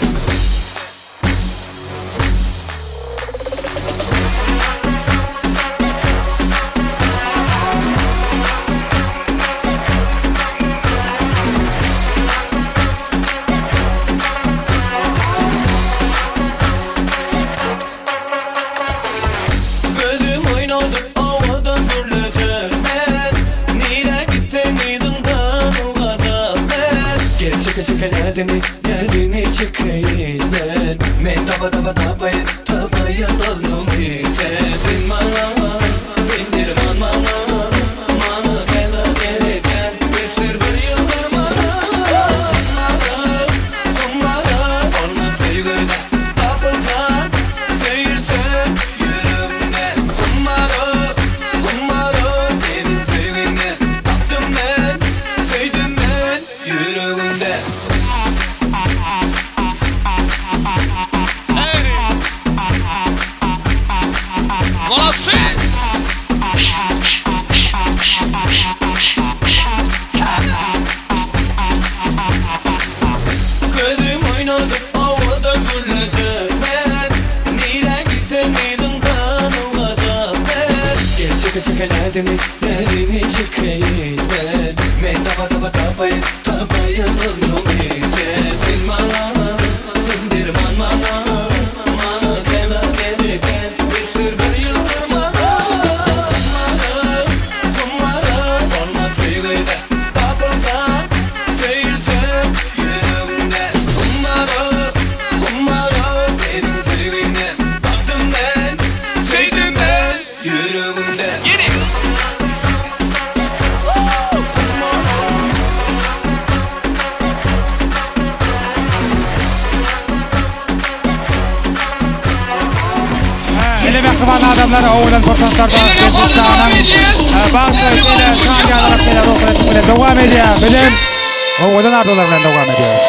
Gözüm oýnady owadan gürlejek men Nirä gitseň yzyňdan ylgajak men Gel çeke çeke näziňi, näziňi çekeýin men Men taba taba tapaýyn, tapaýyn alnymy sen Sen maňa, sen derman maňa Maňa gel gereken bir bir ýyldyr maňa Maňa, maňa, olmaz söýgüde Tapylsa, söýülse ýüregimde Humara, humara Seniň söýgüňe tapdym men, söýdüm men ýüregimde. Molodцы! Gözüm oýnady owadan gürlejek men Nirä gitseň yzyňdan ylgajak men Gel çeke çeke näziňi, näziňi çekeýin men Men taba taba tapaýyn, tapaýyn alnymy sen Sen maňa, sen derman maňa Maňa gel gereken bir syr bir ýyldyr maňa Maňa, humara Bolmaz söýgüde tapylsa, söýülse ýüregimde Humara, humara Seniň söýgüňe tapdym men, söýdüm men ýüregimde. Ýene. Ele mähriban adamlar, owadan pursatlarda Jemşit şanyň bagt toýy şeýle şan-ýazyrak şeýle ruhubelentlik bilen dowam edýär. Bizem owadan arzuwlar bilen dowam edýäris.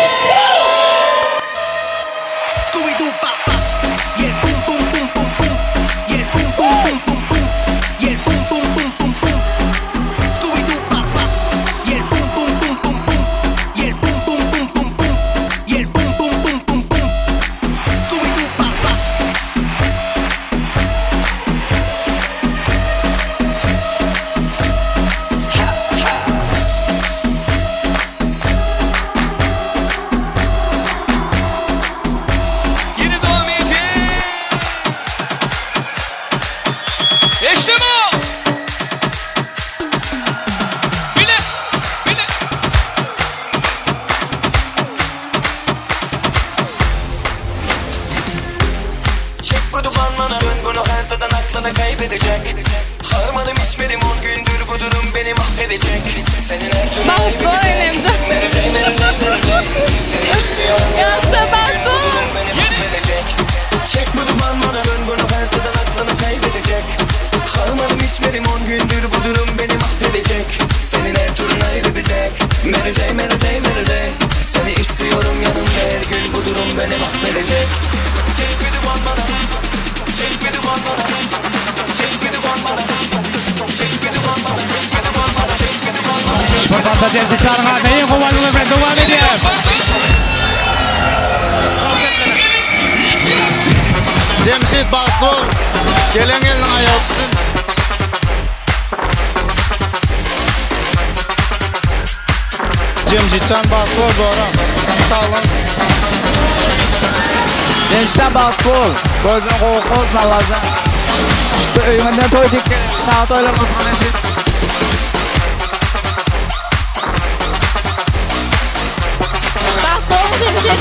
kaybedecek Harmanım içmedim on gündür bu durum beni mahvedecek Senin her türlü Bagtly bol enemjan. Merce merce merce Seni istiyorum Ýagşy yanımda her gün bagtly bu bol. durum beni mahvedecek Çek bu duman bana dön bunu her aklını kaybedecek Harmanım içmedim on gündür bu durum beni mahvedecek Senin her türün ayrı bir zevk Merce merce merce Seni istiyorum yanımda her gün bu durum beni mahvedecek Çek bir duman bana Çek bir duman bana Çek bir duman bana Çek bir duman bana Çek bir duman bana Çek bir duman bana Furkatda Jemşitjanyň adyna iň gowy aýdymlar bilen dowam edýär. Jemşit bagtly bol. Gelen gelniň aýagy düşsün. Jemşitjan bagtly bol joram. Saglyň. Jemşitjan bagtly bol. Gözüň gowy bolsun Allajan. Şu öýüňde toý dik. Çaga toýlar gutly nesip. Bagtly bol Jemşit.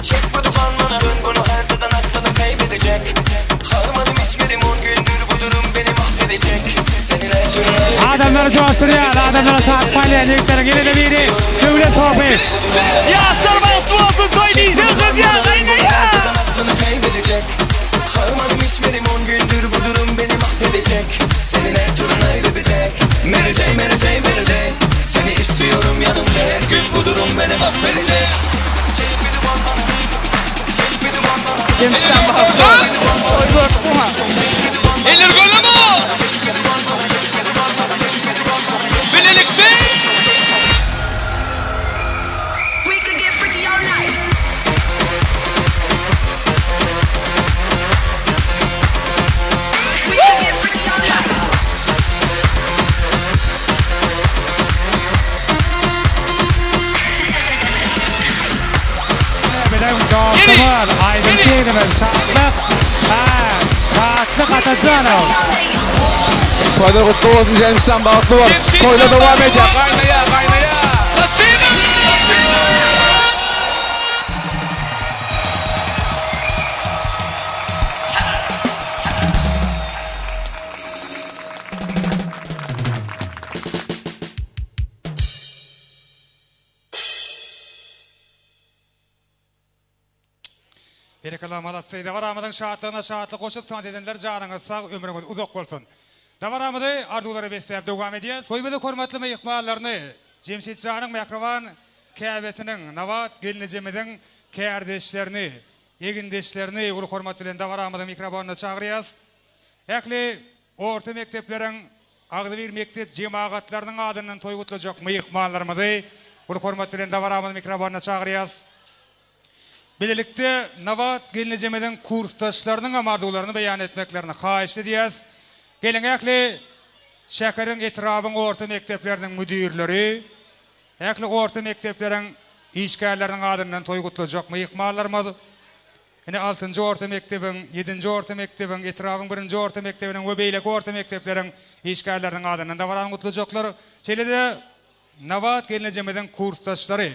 Çek bu duman bana dön bunu her tadan aklını kaybedecek Harmanım içmedim on gündür bu durum beni mahvedecek Senin her türlü ayrı bir Adamlary joşdurýar, adamlara şat paýlaýan ýigitleriň ýene-de biri Döwlet Sopy. Ýaşlar bagtly bolsun toý diýseň gyzýar gaýnaýar. Tadan aklını kaybedecek Harmanım içmedim on gündür bu durum beni mahvedecek Senin her türlü ayrı bir zevk Merce merce merce Seni istiyorum yanımda her gün bu durum beni mahvedecek Çek bir duman bana Çek bir duman bana Jemşitjan bagtly bol. Toý gördük muňa. Eller gördümi? Bilelikde! We could get freaky all night. We could get freaky all night. Biziň dostumyz, aýdymçy ýigidimiz Şatlyk, ha, Şatlyk Atajanow. Toýlar gutly bolsun Jemşitjan bagtly bol. Jemşitjan Toýlar dowam bagtly edýär. bol. Gaýnaýar, gaýnaýar. Spasiba! Berekella malatsy. Dabaramyzyň şatlygyna şatlyk goşup tans edenler janyňyz sag, ömrüňiz uzak bolsun. Dabaramyzy arzuwlara besläp dowam edýäs. Toýumyzyň hormatly myhmanlaryny Jemşitjanyň mähriban käbesiniň, Nabat gelnejemiziň kärdeşlerini, egindeşlerini uly hormat bilen dabaramyzyň mikrofonyna çagyrýas. Ähli orta mekdepleriň agzybir mekdep jemagatlarynyň adyndan toý gutlajak myhmanlarymyzy uly hormat bilen dabaramyzyň mikrofonyna çagyrýas. Bilelikde Nabat gelnejemiziň kursdaşlarynyň hem arzuwlaryny beýan etmeklerini haýyşt edýäs. Geliň ähli şäheriň, etrabyň orta mekdepleriniň müdirleri, ähli orta mekdepleriň işgärleriniň adyndan toý gutlajak myhmanlarymyz, ine altynjy orta mekdebiň, ýedinji orta mekdebiň, etrabyň birinji orta mekdebiniň we beýleki orta mekdepleriň işgärleriniň adyndan dabarany gutlajaklar. Şeýle-de Nabat gelnejemiziň kursdaşlary,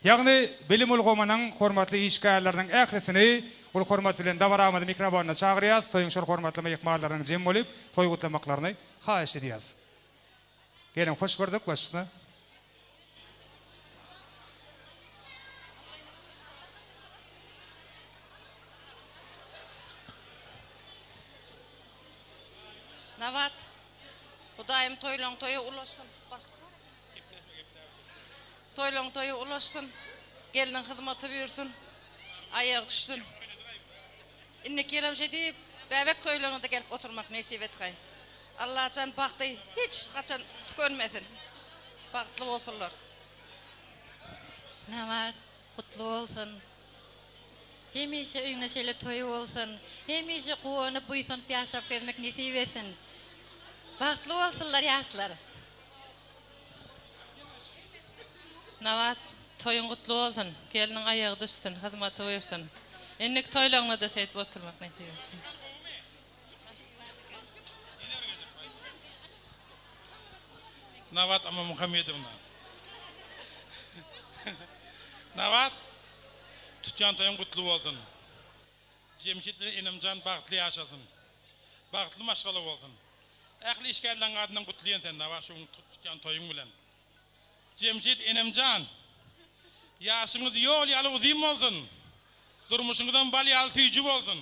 ýagny bilim ulgamynyň hormatly işgärleriniň ählisini uly hormat bilen dabaramyzy mikrofonyna çagyrýas, toýuň şol hormatly myhmanlarynyň jem bolup, toý gutlamaklaryny haýyşt edýäs. Geliň, hoş gördük, başyna. Nabat, Hudaýym toýlaň toýa ulaşsyn. Başlyk bar eken. Toýlaň toýa ulaşsyn. Gelniň hyzmaty buýursyn. Aýagy düşsün. Indiki ýylam şeý diýip, bäbek toýlaryňda gelip oturmak nesip etgaý. Allajan bagty hiç haçan tükenmesin. Bagtly bolsunlar. Nabat, gutly bolsun. Hemişe öýüňde şeýle toý bolsun. Hemişe guwanyp, buýsanyp ýaşap gezmek nesip etsin. Bagtly bolsunlar ýaşlar. Nabat, toýuň gutly bolsun. Gelniň aýagy düşsün, hyzmaty buýursyn. Indiki toýlaryňda-da şeýdip oturmak nesip etsin. Nabat Amamuhammedowna. Nabat, tutýan toýuň gutly bolsun. Jemşit bilen Enemjan bagtly ýaşasyn. Bagtly maşgala bolsun. Ähli işgärleň adyndan gutlaýan seni Nabat şu gün tutýan toýuň bilen. Jemşit Enemjan ýaşyňyz ýol ýaly uzyn bolsun. Durmuşyňyzam bal ýaly süýji bolsun.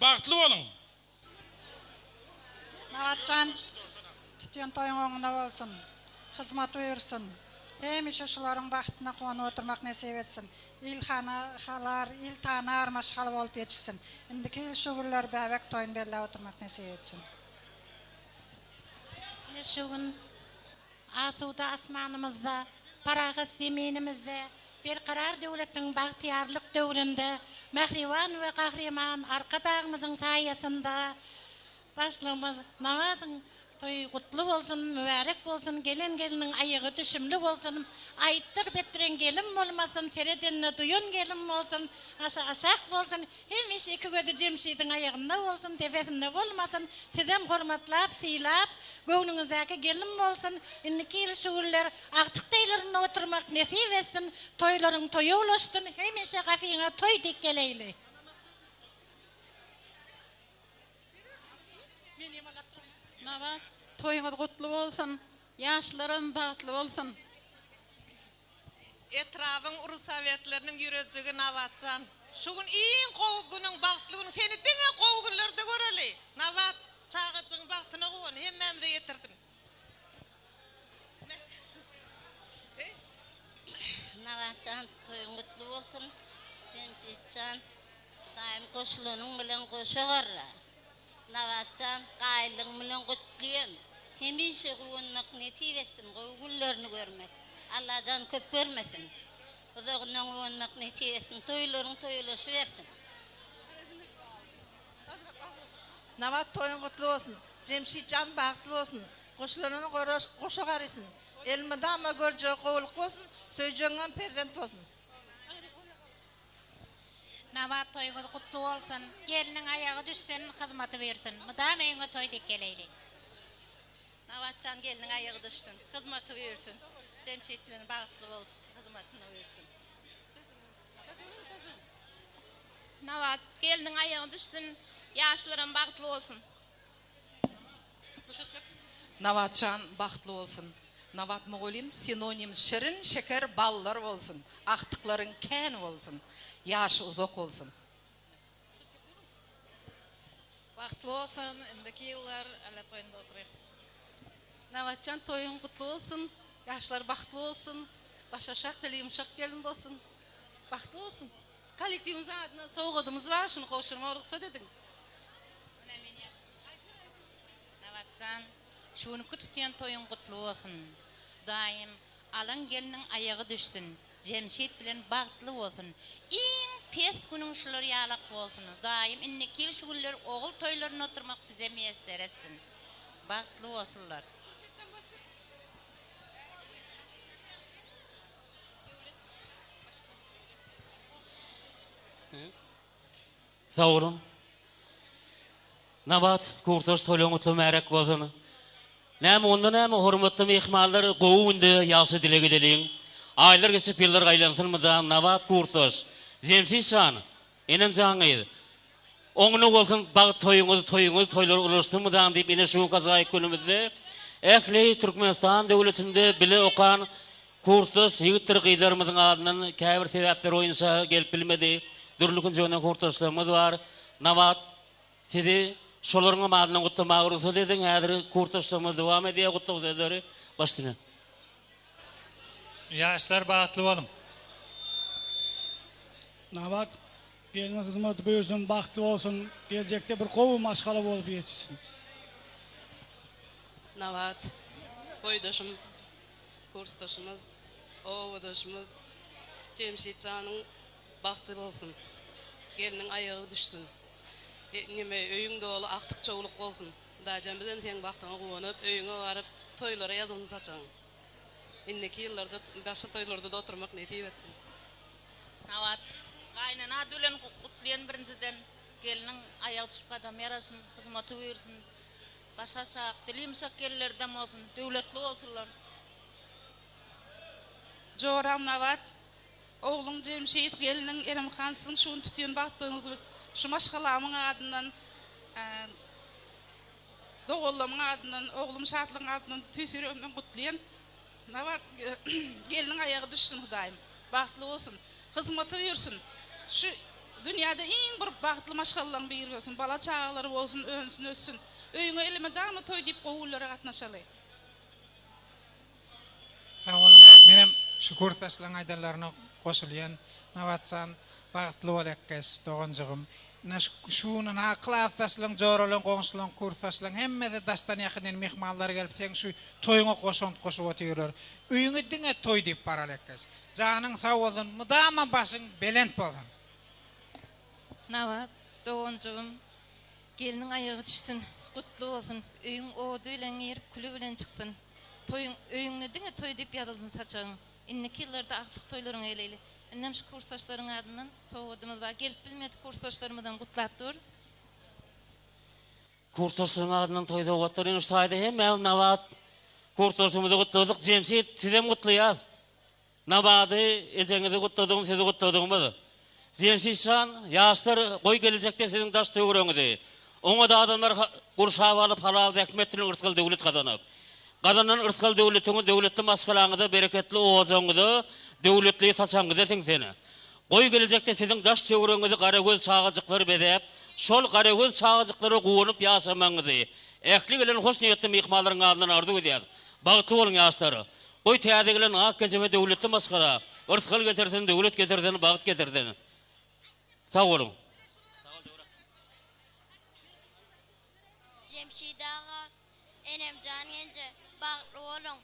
Bagtly boluň. Nabatjan tutýan toýuň oňuna bolsun. Hyzmat buýursyn. Hemişe şularyň bagtyna guwanyp oturmak nesip etsin. Il halar, il tanar maşgala bolup ýetişsin. Indiki ýyl şu günler bäbek toýuny belläp oturmak nesip etsin. Ine şu gün Asuda asmanymyzda, parahat zeminimizde, Berkarar döwletiň bagtyýarlyk döwründe mähriban we Gahryman Arkadagymyzyň saýasynda Başlygymyz Nabadyň toýy gutly bolsun, mübärek bolsun, gelen gelniň aýagy düşümli bolsun, aýtdyr betdiren gelin bolmasyn, seredende duýan gelin bolsun, başy aşak bolsun, Hemişe iki gözi Jemşidiň aýagynda bolsun, depesinde bolmasyn, sizem hormatlap, sylap, göwnüňizdäki gelin bolsun, indiki ýyl şu günler agtyk toýlarynda oturmak nesip etsin, toýlaryň toýa ulaşsyn, hemişe gapyňa toý dik geleýli. Nabat, toýuňyz gutly bolsun, ýaşlaram bagtly bolsun. Etrabyň urussowetleriniň ýürejigi Nabatjan. Şu gün iň gowy günüň, bagtly günüň. Seni diňe gowy günlerde göreli. Nabat, çagajygyň bagtyna guwan, hemmämize ýetirdiň. Nabatjan, toýuň gutly bolsun. Jemşitjan, Hudaýym goşulanyň bilen goşa garra. Nabatjan, gaýynlygyň bilen gutlyýan. Hemişe guwanmak nesip etsin, gowy günlerini görmek. Allajan köp görmesin. Uzagyndan guwanmak nesip etsin. Toýlaryň toýlaşybersin. Nabat toýuň gutly bolsun. Jemşit jan bagtly bolsun. Goşulanyny goşa garysyn. Elmydama görjegi gowulyk bolsun, söýjegiňem perzent bolsun. Nabat toýuňyz gutly bolsun. Gelniň aýagy düşsün, hyzmaty buýursyn. Mydama öýüňe toý dek geleýli. Nabatjan gelniň aýagy düşsün, hyzmaty buýursyn. Jemşit bilen bagtly bolup hyzmatyny buýursyn. Nabat gelniň aýagy düşsün, ýaşlaram bagtly bolsun. Nabatjan bagtly bolsun. Nabat mugallym sinonim şirin şeker ballar bolsun. Agtyklaryň kän bolsun. Ýaşy uzak bolsun. Bagtly bolsun indiki ýyllar Alla toýunda oturyk. Nabatjan toýuň gutly bolsun ýaşlar bagtly bolsun başy aşak dili ýumşak gelin bolsun bagtly bolsun biz kollektiwimiziň adyndan sowgadymyz bar şuny gowşurmaga rugsat ediň. Nabatjan, şu günki tutýan toýuň gutly bolsun. Hudaýym, alan gelniň aýagy düşsün, Jemşit bilen bagtly bolsun. Iň pes günüň şular ýalak bolsun. Hudaýym, indiki ýyl şu günler ogul toýlarynda oturmak bize miýesser etsin. Bagtly bolsunlar. Sag boluň. Nabat kursdaş toýlaryň gutly mübärek bolsun. Näme onda näme hormatly myhmanlar gowy günde ýagşy dileg edeliň. Aýlar geçip ýyllar aýlansyn mydam Nabat kursdaş. Jemşit jan, enem jan gyz. Oňuna bolsun bagt toýuňyz toýuňyz toýlar ulaşsyn mydam diýip ine şu günki ajaýyp günümizde ähli Türkmenistan döwletinde bile okan Kursdaş ýigitdir gyzlarymyzyň adyndan käbir sebäpler boýunça gelip bilmedi. Dürli künjeginden kursdaşlarymyz bar. Nabat, sizi şolaryňam adyndan gutlamaga rugsat ediň. Häzir kursdaşlarymyz dowam edýär gutlag sözleri. Baş üstüne. Ýaşlar bagtly boluň. Nabat gelin hyzmat buýursun bagtly bolsun geljekde bir gowy maşgala bolup ýetişsin. Nabat boýdaşym Kursdaşymyz, obadaşymyz Jemşit janyň bagtly bolsun. Gelniň aýagy düşsün. Neme öýüň doly agtyk çowluk bolsun. Hudaýjan bizem seň bagtyňa guwanyp öýüňe baryp toýlara ýazylsyn saçagyň. Indiki ýyllarda başga toýlarda-da oturmak nesip etsin. Nabat gaýynene ady bilen gutlaýan birinjiden gelniň aýagy düşüp gadamy ýarasyn hyzmaty buýursyn Başy aşak, dili ýumşak gelinlerdem bolsun, döwletli bolsunlar. Joram Nabat. Ogluň Jemşit, gelniň Eremhan siziň şu gün tutýan bagt toýuňyz şu maşgalamyň adyndan doganlarymyň adyndan, oglum Şatlygyň adyndan tüýs ýüregimden gutlaýan. Nabat gelniň aýagy düşsün Hudaýym. Bagtly bolsun. Hyzmaty buýursyn. Şu dünýäde iň bir bagtly maşgalalaň biri bolsun. Bala çagalary bolsun, önsün össün. Öýüňe elmydama toý diýip gowy günlere gatnaşaly. Sag boluň. Menem şu kursdaşlaň aýdanlaryna goşulýan. Nabatjan bagtly bol ekgeş doganjygym. Ine şu gün ynha klasdaşlaň, joralaň, goňşulaň, kursdaşlaň hemmesi daşdan ýakyndan myhmanlar gelip seň şu toýuňa goşant goşup otyrlar. Öýüňe diňe toý diýip baraly ekgeş. Janyň sag bolsun, mydama başyň belent bolsun. Nabat doganjygym gelniň aýagy düşsün, gutly bolsun, öýüň ody bilen girip küli bilen çyksyn. Toýuň öýüňde diňe toý diýip ýazylsyn saçagyň. Indiki ýyllarda agtyk toýlaryňa geleýli. Indem şu kursdaşlaryň adyndan sowgadymyz bar. Gelip bilmedik kursdaşlarymyzam gutlap dur. Kursdaşlaryň adyndan toý sowgatlary ine şu taýda hemmämiz Nabat kursdaşymyzy gutladyk. Jemşit sizem gutlaýas. Nabady ejeňizi gutladygym sizi gutladygymyz. Jemşit jan, ýaşlar goý gelejekde siziň daş töweregiňizi oňat adamlar gurşap alyp halal zähmet bilen yrsgal döwlet gazanyp. Gazanan yrsgal döwletiňiz döwletli maşgalaňyza bereketli ojagyňyza döwletli saçagyňyza siňsin. Goý gelejekde siziň daş töweregiňizi garagöz çagajyklar bezäp şol garagöz çagajyklara guwanyp ýaşamagyňyzy ähli gelen hoşniýetli myhmanlaryň adyndan arzuw edýäs. Bagtly boluň ýaşlar. Goý täze gelen ak kejebe döwletli maşgala yrsgal getirsin, döwlet getirsin, bagt getirsin. Sag boluň. Jemşit aga, Enemjan genje, bagtly boluň.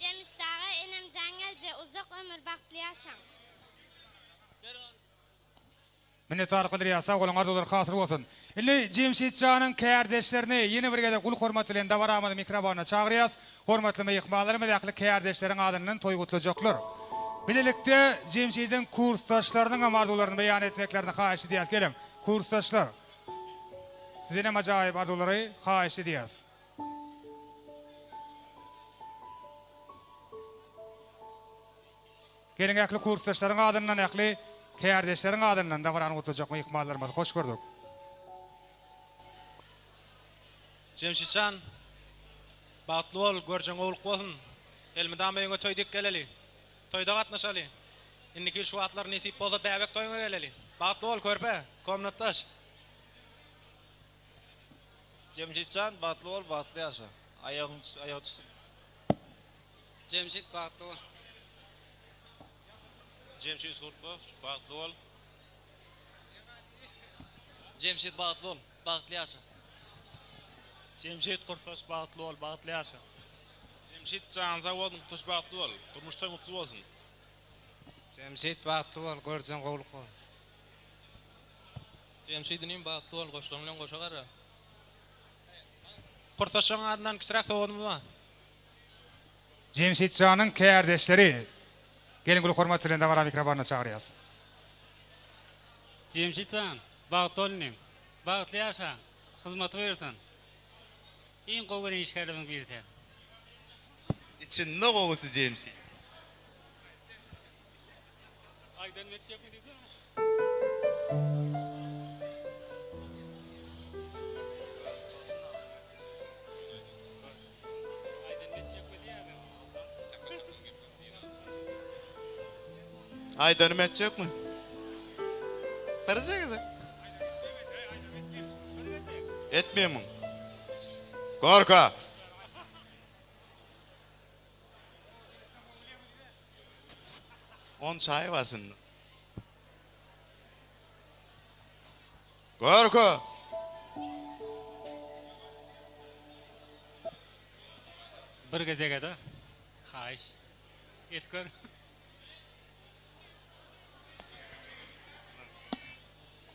Jemşit aga, Enemjan gelje, uzak ömür bagtly ýaşaň. Minnetdarlyk bildirýäs, sag boluň, arzuwlar hasyl bolsun. Indi Jemşit janyň kärdeşlerini ýene bir gezek uly hormat bilen dabaramyzyň mikrofonyna çagyrýas. Hormatly myhmanlarymyz ähli kärdeşleriň adyndan toý gutlajaklar. Bilelikde Jemşidiň kursdaşlarynyň hem arzuwlaryny beýan etmeklerini haýyş edýäs. Geliň, kursdaşlar. Sizden hem ajaýyp arzuwlary haýyş edýäs. Geliň ähli kursdaşlaryň adyndan ähli kärdeşleriň adyndan dabarany gutlajak myhmanlarymyzy hoş gördük. Jemşitjan bagtly bol görjeň gowluk bolsun elmydama öýüňe toý dek geleli toýda gatnaşaly indiki ýyl şu wagtlar nesip bolsa bäbek toýuňa geleli bagtly bol körpe komnatdaş. Jemşitjan bagtly bol bagtly ýaşa aýagyň aýagy düşsün. Jemşit bagtly bol. Jemşit Gurtlow bagtly bol. Jemşit bagtly bol. Bagtly ýaşa. Jemşit Gurtlow bagtly bol. Bagtly ýaşa. Jemşit janyň sag bolsun Gurtlow bagtly bol. Durmuş toýuň gutly bolsun. Jemşit bagtly bol görjeň gowluk bol. Jemşit inim bagtly bol goşlaň bilen goşa garra. Kursdaşlaryň adyndan kiçiräk sowgadymyz bar. Jemşit janyň kärdeşleri Geliň uly hormat bilen dabara mikrofonyna çagyrýas. Jemşit jan, bagtly bol inim. Bagtly ýaşa. Hyzmaty buýursun. Iň gowy gören işgärlerimiziň biri sen. Içinde gowusy Jemşit. Aýdan etjekmi diýsene. Aýdanym etjekmi? Birje gezek. Etmeýärmiň? Gorka. On çaý bar şunda. Gorka. Bir gezegede haýyş et gör.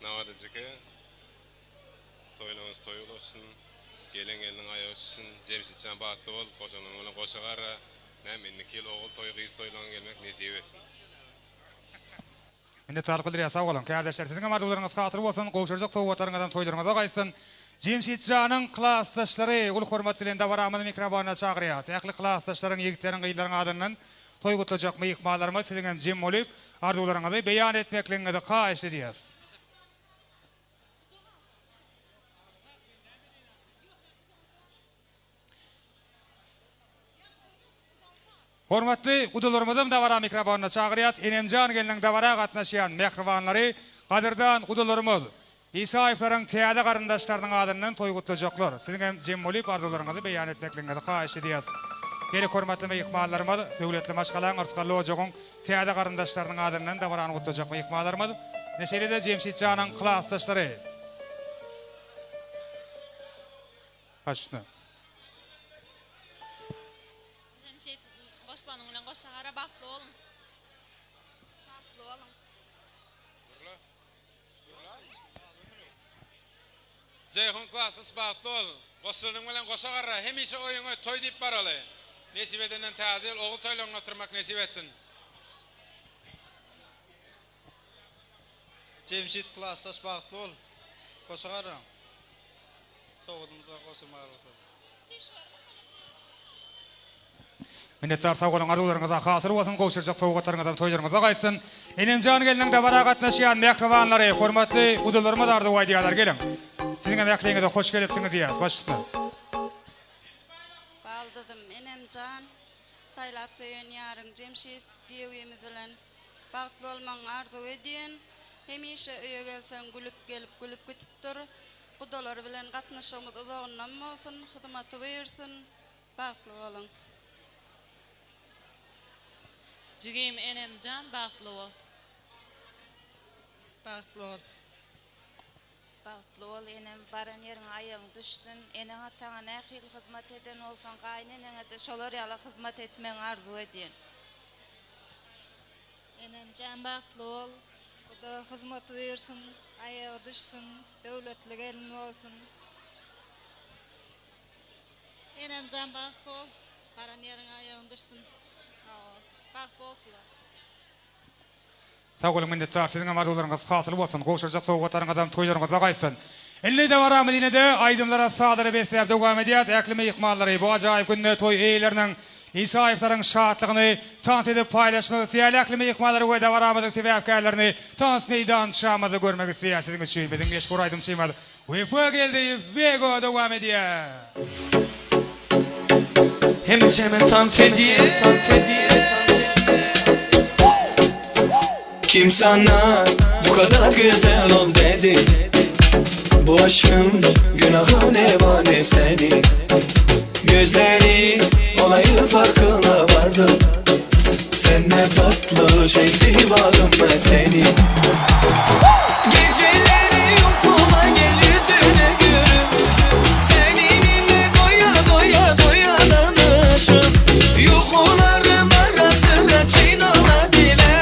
Nabat ejeke toýlaryňyz toý bolsun gelen gelniň aýagy düşsün Jemşitjan bagtly bol goşanyň bilen goşa garra näme indiki ýyl ogul toýy gyz toýlaryňa gelmek nesip etsin. Minnetdarlyk bildirýäs sag boluň kärdeşler siziňem arzuwlaryňyz hasyl bolsun gowşurjak sowgatlaryňyzam toýlaryňyza gaýtsyn Jemşitjanyň klasdaşlary uly hormat bilen dabaramyzy mikrofonyna çagyrýas ähli klasdaşlaryň ýigitleriň gyzlaryň adyndan. Toý gutlajak myhmanlarymyz siziň hem jem bolup, arzuwlaryňyzy beýan etmekligiňizi haýyşt edýäs. Hormatly gudalarymyzam dabara mikrofonyna çagyrýas. Enemjan gelniň dabara gatnaşýan mähribanlary, gadyrdan gudalarymyz, Isaýewleriň täze garyndaşlarynyň adyndan toý gutlajaklar. Siziň hem jem bolup arzuwlaryňyzy beýan etmekligiňizi haýyşt edýäs. Gerek hormatly myhmanlarymyz, döwletli maşgalaň, yrsgally ojagyň täze garyndaşlarynyň adyndan dabarany gutlajak myhmanlarymyz, ine şeýle-de Jemşit janyň klasdaşlary. Başyna. Jemşit goşlanyň bilen goşa gara bagtly boluň. Bagtly boluň. Jeýhun klasdaş bagtly bol. Goşlanyň bilen goşa garra hemişe oýuňa toý diýip baraly. Nesip edenden täze ýyl ogul toýlaryny oturmak nesip etsin. Jemşit klasdaş bagtly bol. Goşa garra. Sowgadymyzga goşulmaga rugsat. Minnetdar sag boluň arzuwlaryňyza hasyl bolsun gowşurjak sowgatlaryňyzam toýlaryňyzda gaýtsyn Enemjan gelniň dabara gatnaşýan mähribanlary hormatly gudalarymyz arzuw aýdýarlar geliň siziňem ähliňize hoş gelipsiňiz diýýäs baş üstüne. Baldyzym Enemjan saýlap söýen ýaryň Jemşit giýewimiz bilen bagtly bolmagyňy arzuw edýän hemişe öýe gelseň gülüp gelip gülüp gitip dur gudalar bilen gatnaşygymyz uzagyndan bolsun hyzmaty buýursyn Bagtly boluň. Jigim enemjan bagtly bol. Bagtly bol. Bagtly bol enem baran ýeriňe aýagyň düşsün eneň ataňa nähili hyzmat eden bolsaň gaýyneneňede şolar ýaly hyzmat etmegiňi arzuw edýän. Enemjan bagtly bol. Huda hyzmaty buýursyn, aýagy düşsün, döwletli gelin bolsun. Enemjan bagtly bol baran ýeriňe aýagyň düşsün. Hawa bagtly bolsunlar. Sag boluň minnetdar siziňem arzuwlaryňyz hasyl bolsun gowşurjak sowgatlaryňyzam toýlaryňyzda gaýtsyn. Indi dabaramyz ýene-de aýdymlara sazlara besläp dowam edýäs ähli myhmanlary bu ajaýyp günde toý eýeleriniň Isaýewleriň şatlygyny tans edip paýlaşmak isleýän ähli myhmanlary we dabaramyzyň sebäpkärlerini tans meýdançamyzda görmek isleýäs siziň üçin biziň meşhur aýdymçymyz Wepa Geldiýew Wego dowam edýär. Hemişe men tans edýän. Kim sana bu kadar güzel ol dedi Bu aşkın günahı ne var ne seni Gözleri olayın farkına vardım Sen ne tatlı şeysi varım ben seni Geceleri yokluğuma gel yüzüne gülüm Seninle doya doya doya danışım Yuxularım arasında çinala bile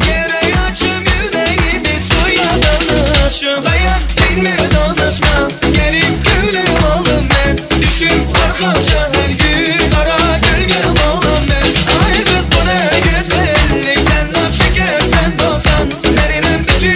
Gerek açım yüreğimi suya danışım Dayan dinme danışma Gelip gülüm alım ben Düşüp arkamca her gün Kara gölgem olam ben Ay kız bu ne güzellik Sen laf şeker sen balsan Veririm bütün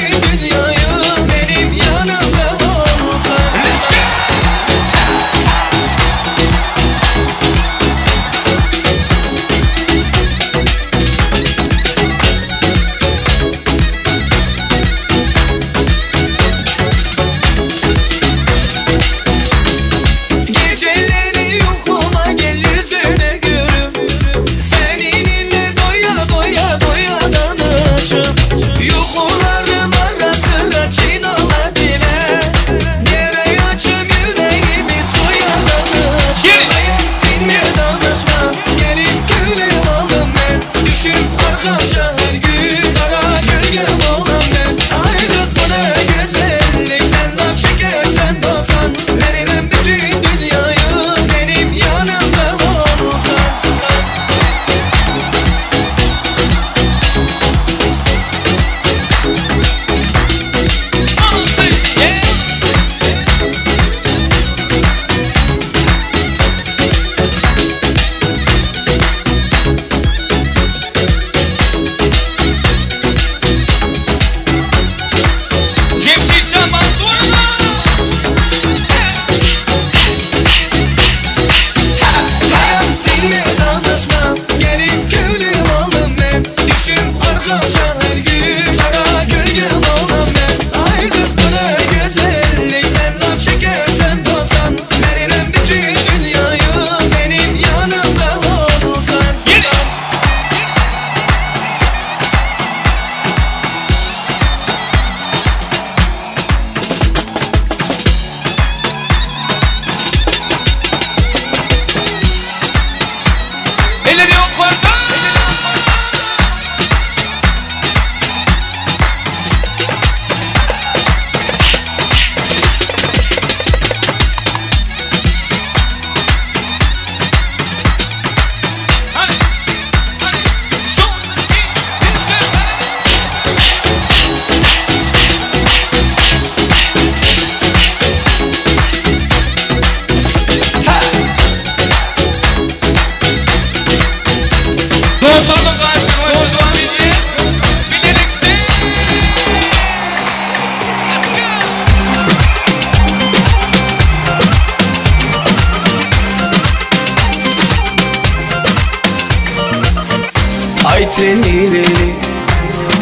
Aýt sen nireli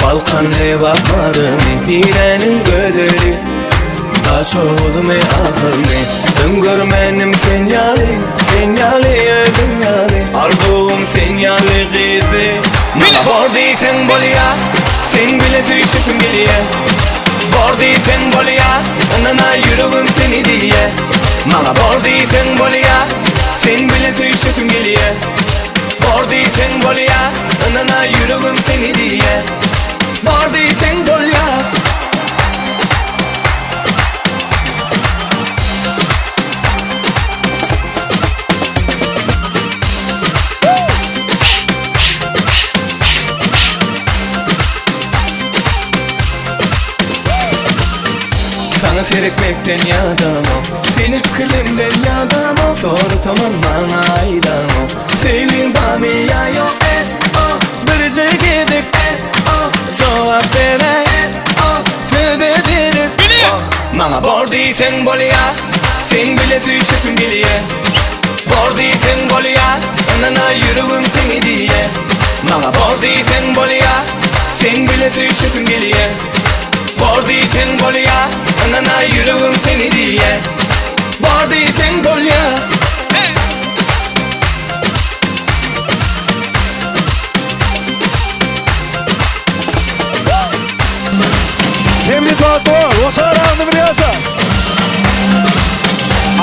Balkan Lebap Marymy Niräniň gözeli Daşoguzmy Ahylmy Öň görmändim sen ýaly Sen ýaly özüň ýaly Arzuwym sen ýaly gyzdy Maňa bor diýseň bolýa Seň bile söýşesim gelýä Bor diýseň bolýa Ynana ýüregim seni diýýä Maňa bor diýseň bolýa Seň bile söýşesim gelýä Bor diýseň bolýa Ynana ýüregim seni diýýä Bor diýseň bolýa. Saňa seretmekden ýadamok Seni pikirlemden ýadamok Sorasamam maňa aýdamok Söýgiň barmy ýa ýok e o Birje gezek e o Jogap beräý e o Söze derek Wah maňa bor diýseň bolýa Seň bile süýşesim gelýä Bor diýseň bolýa Ynana ýüregim seni diýýä Maňa bor diýseň bolýa Seň bile süýşesim gelýä Bor diýseň bolýa Ynana ýüregim seni diýýä Bor diýseň bolýa. Jemşit bagtly bol. Goşa aragynda bir ýaşa.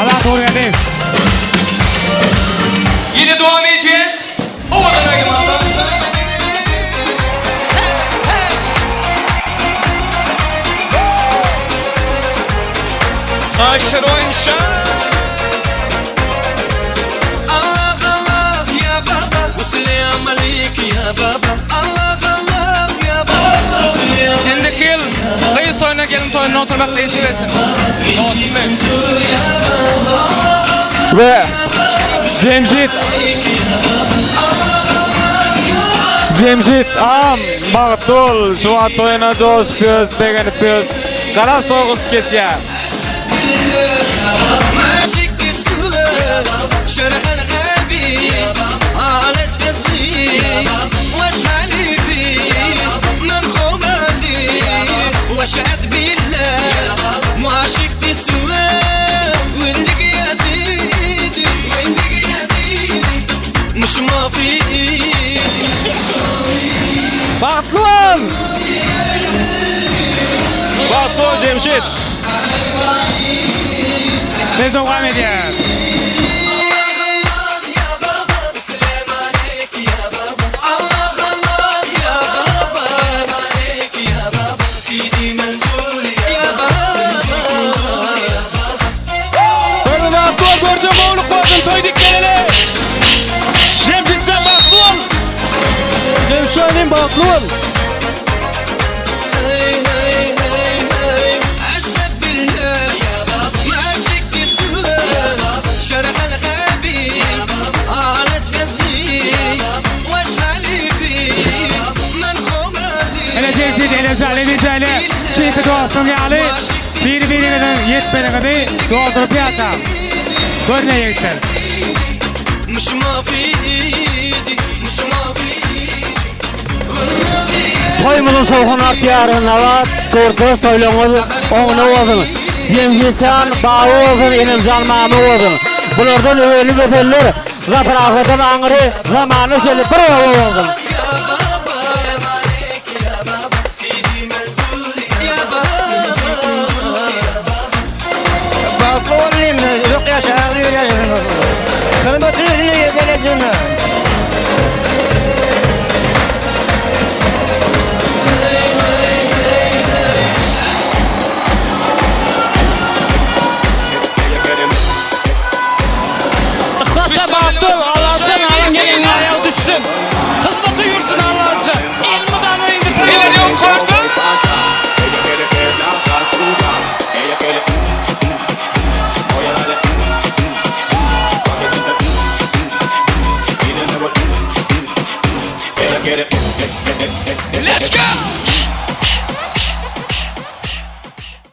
Allah doğru geldi. Yine devam edeceğiz. Owadan aýdym aýtsak. Aşyr oýunça. Allah Allah ya baba Usselam aleyk ya baba Allah Allah ya baba Indiki ýyl gyz toýuna gelin toýunda oturmak nesip etsin. Dostum men. We Jemşit Jemşit agam bagtly bol şu wagt toýuna joşup ýörüs begenip ýörüs garaz toý gyzyp geçýär. Bagtly bol! Bagtly bol Jemşit. Biz dowam edýäris. Görme bagtly bol görje gowluk bolsun toý dik geleli. Jemşitjan bagtly bol. Jemşitjan bagtly bol. Ene Jemşit ene Salim içeli. Çiğki dostum ýaly biri-biriňiziň ýetmediňizi dolduryp ýaşaň. Görme ýigitler. Toýumyzyň şowhuny artýar, Nabat, Gurdaş toýlaryňyz oňuna bolsun. Jemşitjan baba bolsun, Enemjan mama bolsun. Bulardan öweli beterler, Zaprafkadan aňry zamana çenli bir oba bolsun.